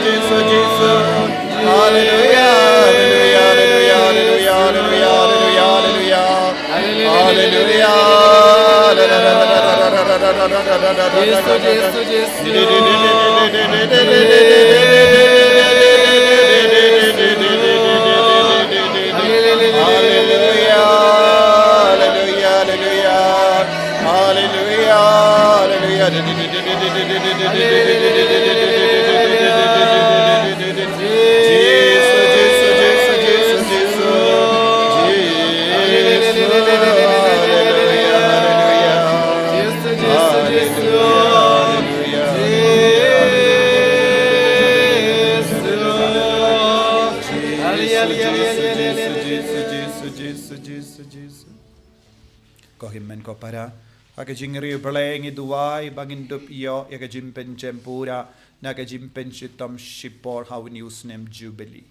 Haleluya, haleluya, haleluya. Haleluya. Jisu, Jisu, Jisu. Haleluya, haleluya, haleluya. Haleluya, haleluya. Jisu, Jisu, Jisu, Jisu, Jisu. Jisu, haleluya, haleluya. Jisu, Jisu, Jisu. Haleluya, haleluya. Jisu, Jisu, Jisu, Jisu, Jisu, Jisu. Ko hynmen ko para, ha ka jingriewblei ngi duwai ba ngin dup ïoh ïa ka jingpynjem pura na ka jingpynshitom shipor ha une u snem Jubili.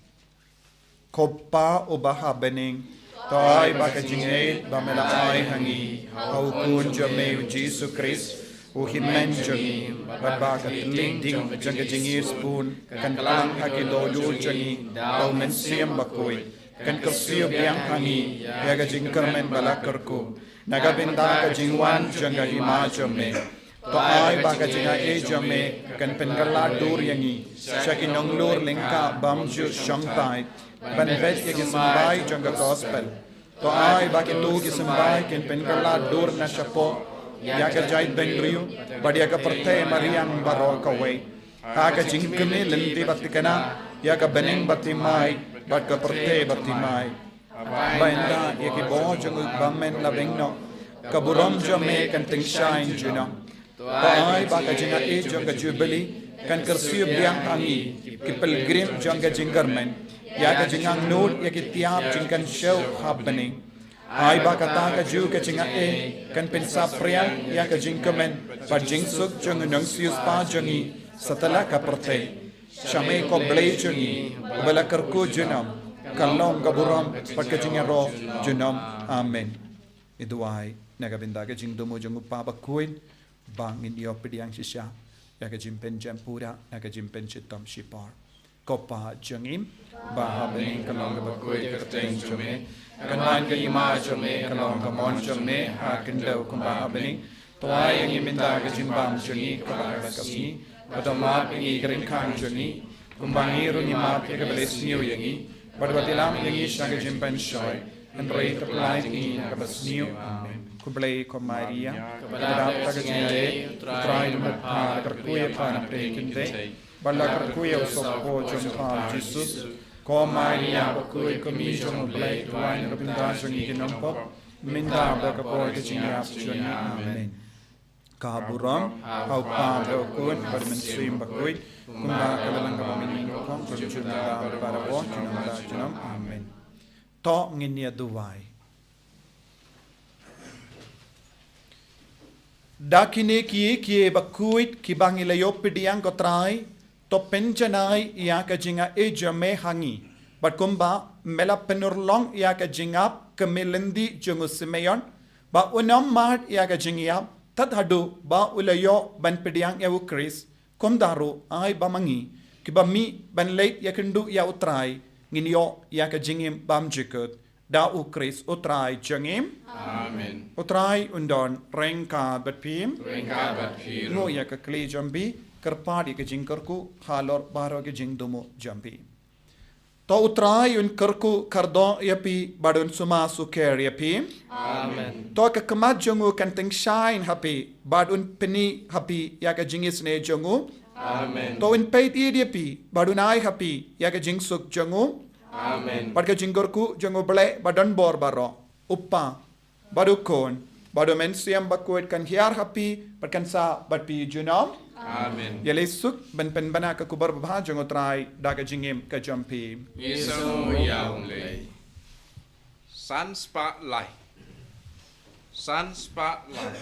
Ko Pa uba ha bneng, to ai ba ka jingngeit ba me la ai ha ngi ha u Khun jong me u Jisu Khrist, U Hynmen jong ngi, bad ba ka tlingding jong ka jingïeit sbun kan klang ha ki dohnud jong ngi da u Mynsiem Bakhuid, kan kyrsiew biang ha ngi ïa ka jingkyrmen ba la kyrkhu na ka bynta ka jingwan jong ka Hima jong me. To ai ba ka jingaiei jong me kan pynkylla dur ïa ngi sha ki nonglur lyngkha bymjukshongthait ban beit ïa ki symbai jong ka Gospel. To ai ba kito ki symbai kin pynkylla dur na shapoh ïa ka jaitbynriew bad ïa ka pyrthei mariang baroh kawei, ha ka jingkmie lynti ba thikna ïa ka bneng ba thymmai bad ka pyrthei ba thymmai. Ba ynda ïa ki bor jong u bymmen la beng noh, ka burom jong me kan tyngshaiñ junom. To ai ba ka jingaiei jong ka Jubili kan kyrsiew biang ha ngi ki pilgrim jong ka jingkyrmen ïa ka jingangnud ïa ki tiap jingkynshew ha bneng. Ai ba kata kajuh ka jingaiei kan pynsaphriang ïa ka jingkmen bad jingsuk jong u Nongsiewspah jong ngi satlak ka pyrthei. Sha me ko Blei jong ngi, uba la kyrkhu junom, ka long ka burom bad ka jingïaroh junom. Amen. Ngi duwai na ka bynta ka jingthmu jong u Kpa Bakhuid ba ngin ïoh pdiang shisha ïa ka jingpynjem pura na ka jingpynshitom shipor. Ko Pa jong ngi ba ha bneng, ka long kaba khuid ka kyrteng jong me, kan wan ka Hima jong me, kan long ka mon jong me ha khyndew kumba ha bneng. To ai ïa ngi mynta ka jingbam jong ngi kaba ha ka sngi, bad to map ïa ngi ki ryngkang jong ngi, kumba ngi ruh ngi map ïa kiba leh sniew ïa ngi, bad wat ïalam ïa ngi sha ka jingpynshoi, hynrei to pyllait ngi na kaba sniew. Amen. Khublei ko Maria, kaba dap da ka jingaiei, u Trai u don bad pha, la kyrkhu ïa pha na pdeng ki kynthei, bad la kyrkhu ïa u sohpynkhuid jong pha u Jisu. Ko Maria bakhuid, ko Kmie jong u Blei, duwai na ka bynta jong ngi ki nongpop, mynta bad ha ka por ka jingïap jong ngi. Amen. Ka burom ha u Kpa bad ha u Khun bad ha u Mynsiem Bakhuid, kumba ha ka la lyngkha mynnyngkong, kumjuh mynta bad barabor, junom la junom. Amen. To ngin ïa duwai. Da kine kiei kiei bakhuid kiba ngi la ïoh pdiang ko Trai, to pynjanai ïa ka jingaiei jong me ha ngi. Bad kumba me la pynurlong ïa ka jingïap kmie lynti jong u Simeon, ba un ym mad ïa ka jingïap tad haduh ba u la ïoh ban pdiang ïa u Khrist, kumta ruh ai ba ma ngi kiba mih ban leit ïakynduh ïa u Trai, ngin ïoh ïa ka jingim bymjukut. Da u Khrist u Trai jong ngi. Amen. U Trai un don ryngkat bad phi. Ryngkat bad phi ruh. Nguh ïa ka khlieh jong phi, kyrpad ïa ka jingkyrkhu halor baroh ka jingthmu jong phi. To u Trai un kyrkhu kyrdoh ïa phi bad un sumar sukher ïa phi. Amen. To ka khmat jong u kan tyngshaiñ ha phi bad un pyni ha phi ïa ka jingisynei jong u. Amen. To un peit ïa phi bad un ai ha phi ïa ka jingsuk jong u. Amen. Bad ka jingkyrkhu jong u Blei ba don bor baroh, u Kpa bad u Khun bad u Mynsiem Bakhuid, kan hiar ha phi bad kan sah bad phi junom. Amen. Ïaleh suk ban pynbna ka khubor babha jong u Trai da ka jingim ka jong phi. Ngi sngewnguh ïa u Blei. San spah lai. San spah lai.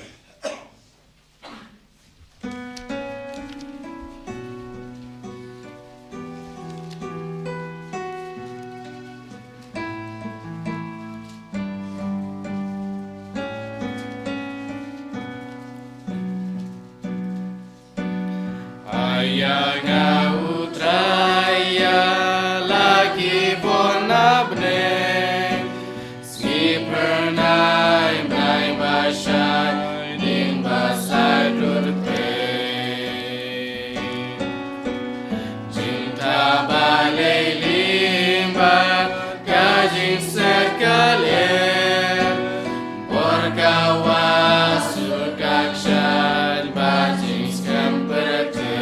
Ïa nga u Trai ïa la ki bun na bneng. Sngi phyrnai, bnai ba shai, ïing ba shai dur te. Jingtbah ba lei lyngba ka jingset ka lyer, bor ka wah, sur ka kshaid, ba jingskhem pyrthei.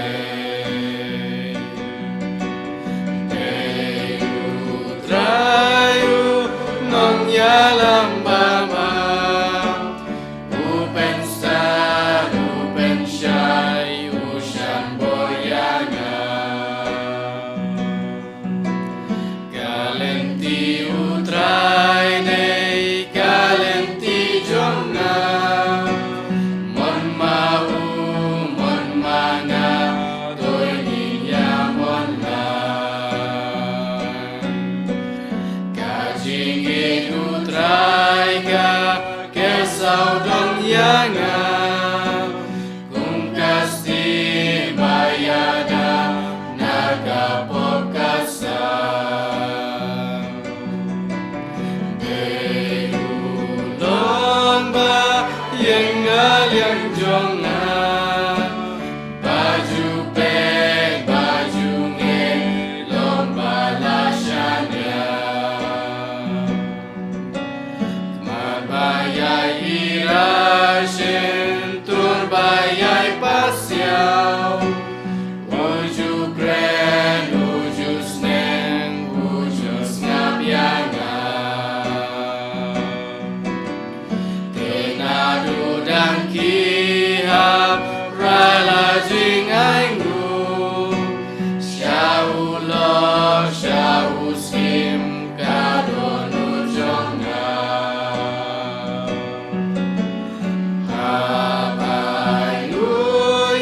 Jong nga, ba ju peit, ba ju ngeit, long ba la shaniah. Mat ba ïai ïrashim, tur ba ïai pasiaw. U ju kren, u ju sneng, u ju sngap ïa nga. Te naduh dang ki hap rai la jingainguh, sha u lok, sha u syiem, ka dohnud jong nga. Hap ai u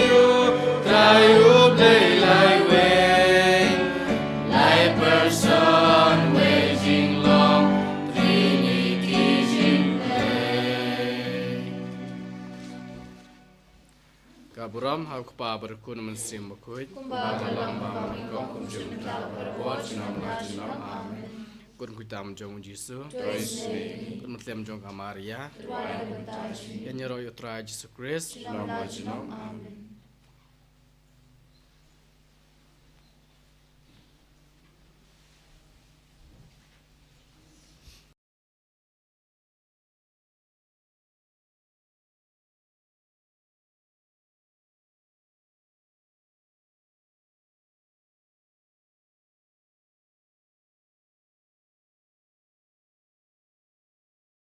ïoh, Trai U Blei lai wei, lai person, wei jinglong, Trinity jingpyrshah. Ka burom ha u Kpa bad u Khun, Mynsiem Bakhuid. Kumba ka long, ba mynnyngkong, kumjuh mynta, bad barabor, junom la junom. Amen. Khun khuid tam jong u Jisu. To ïeit ïa ngi. Khun mynsiem jong ka Maria. To duwai ïa ngi mynta. Ïa ngi ïaroh ïa u Trai Jisu Khrist. Junom la junom. Amen.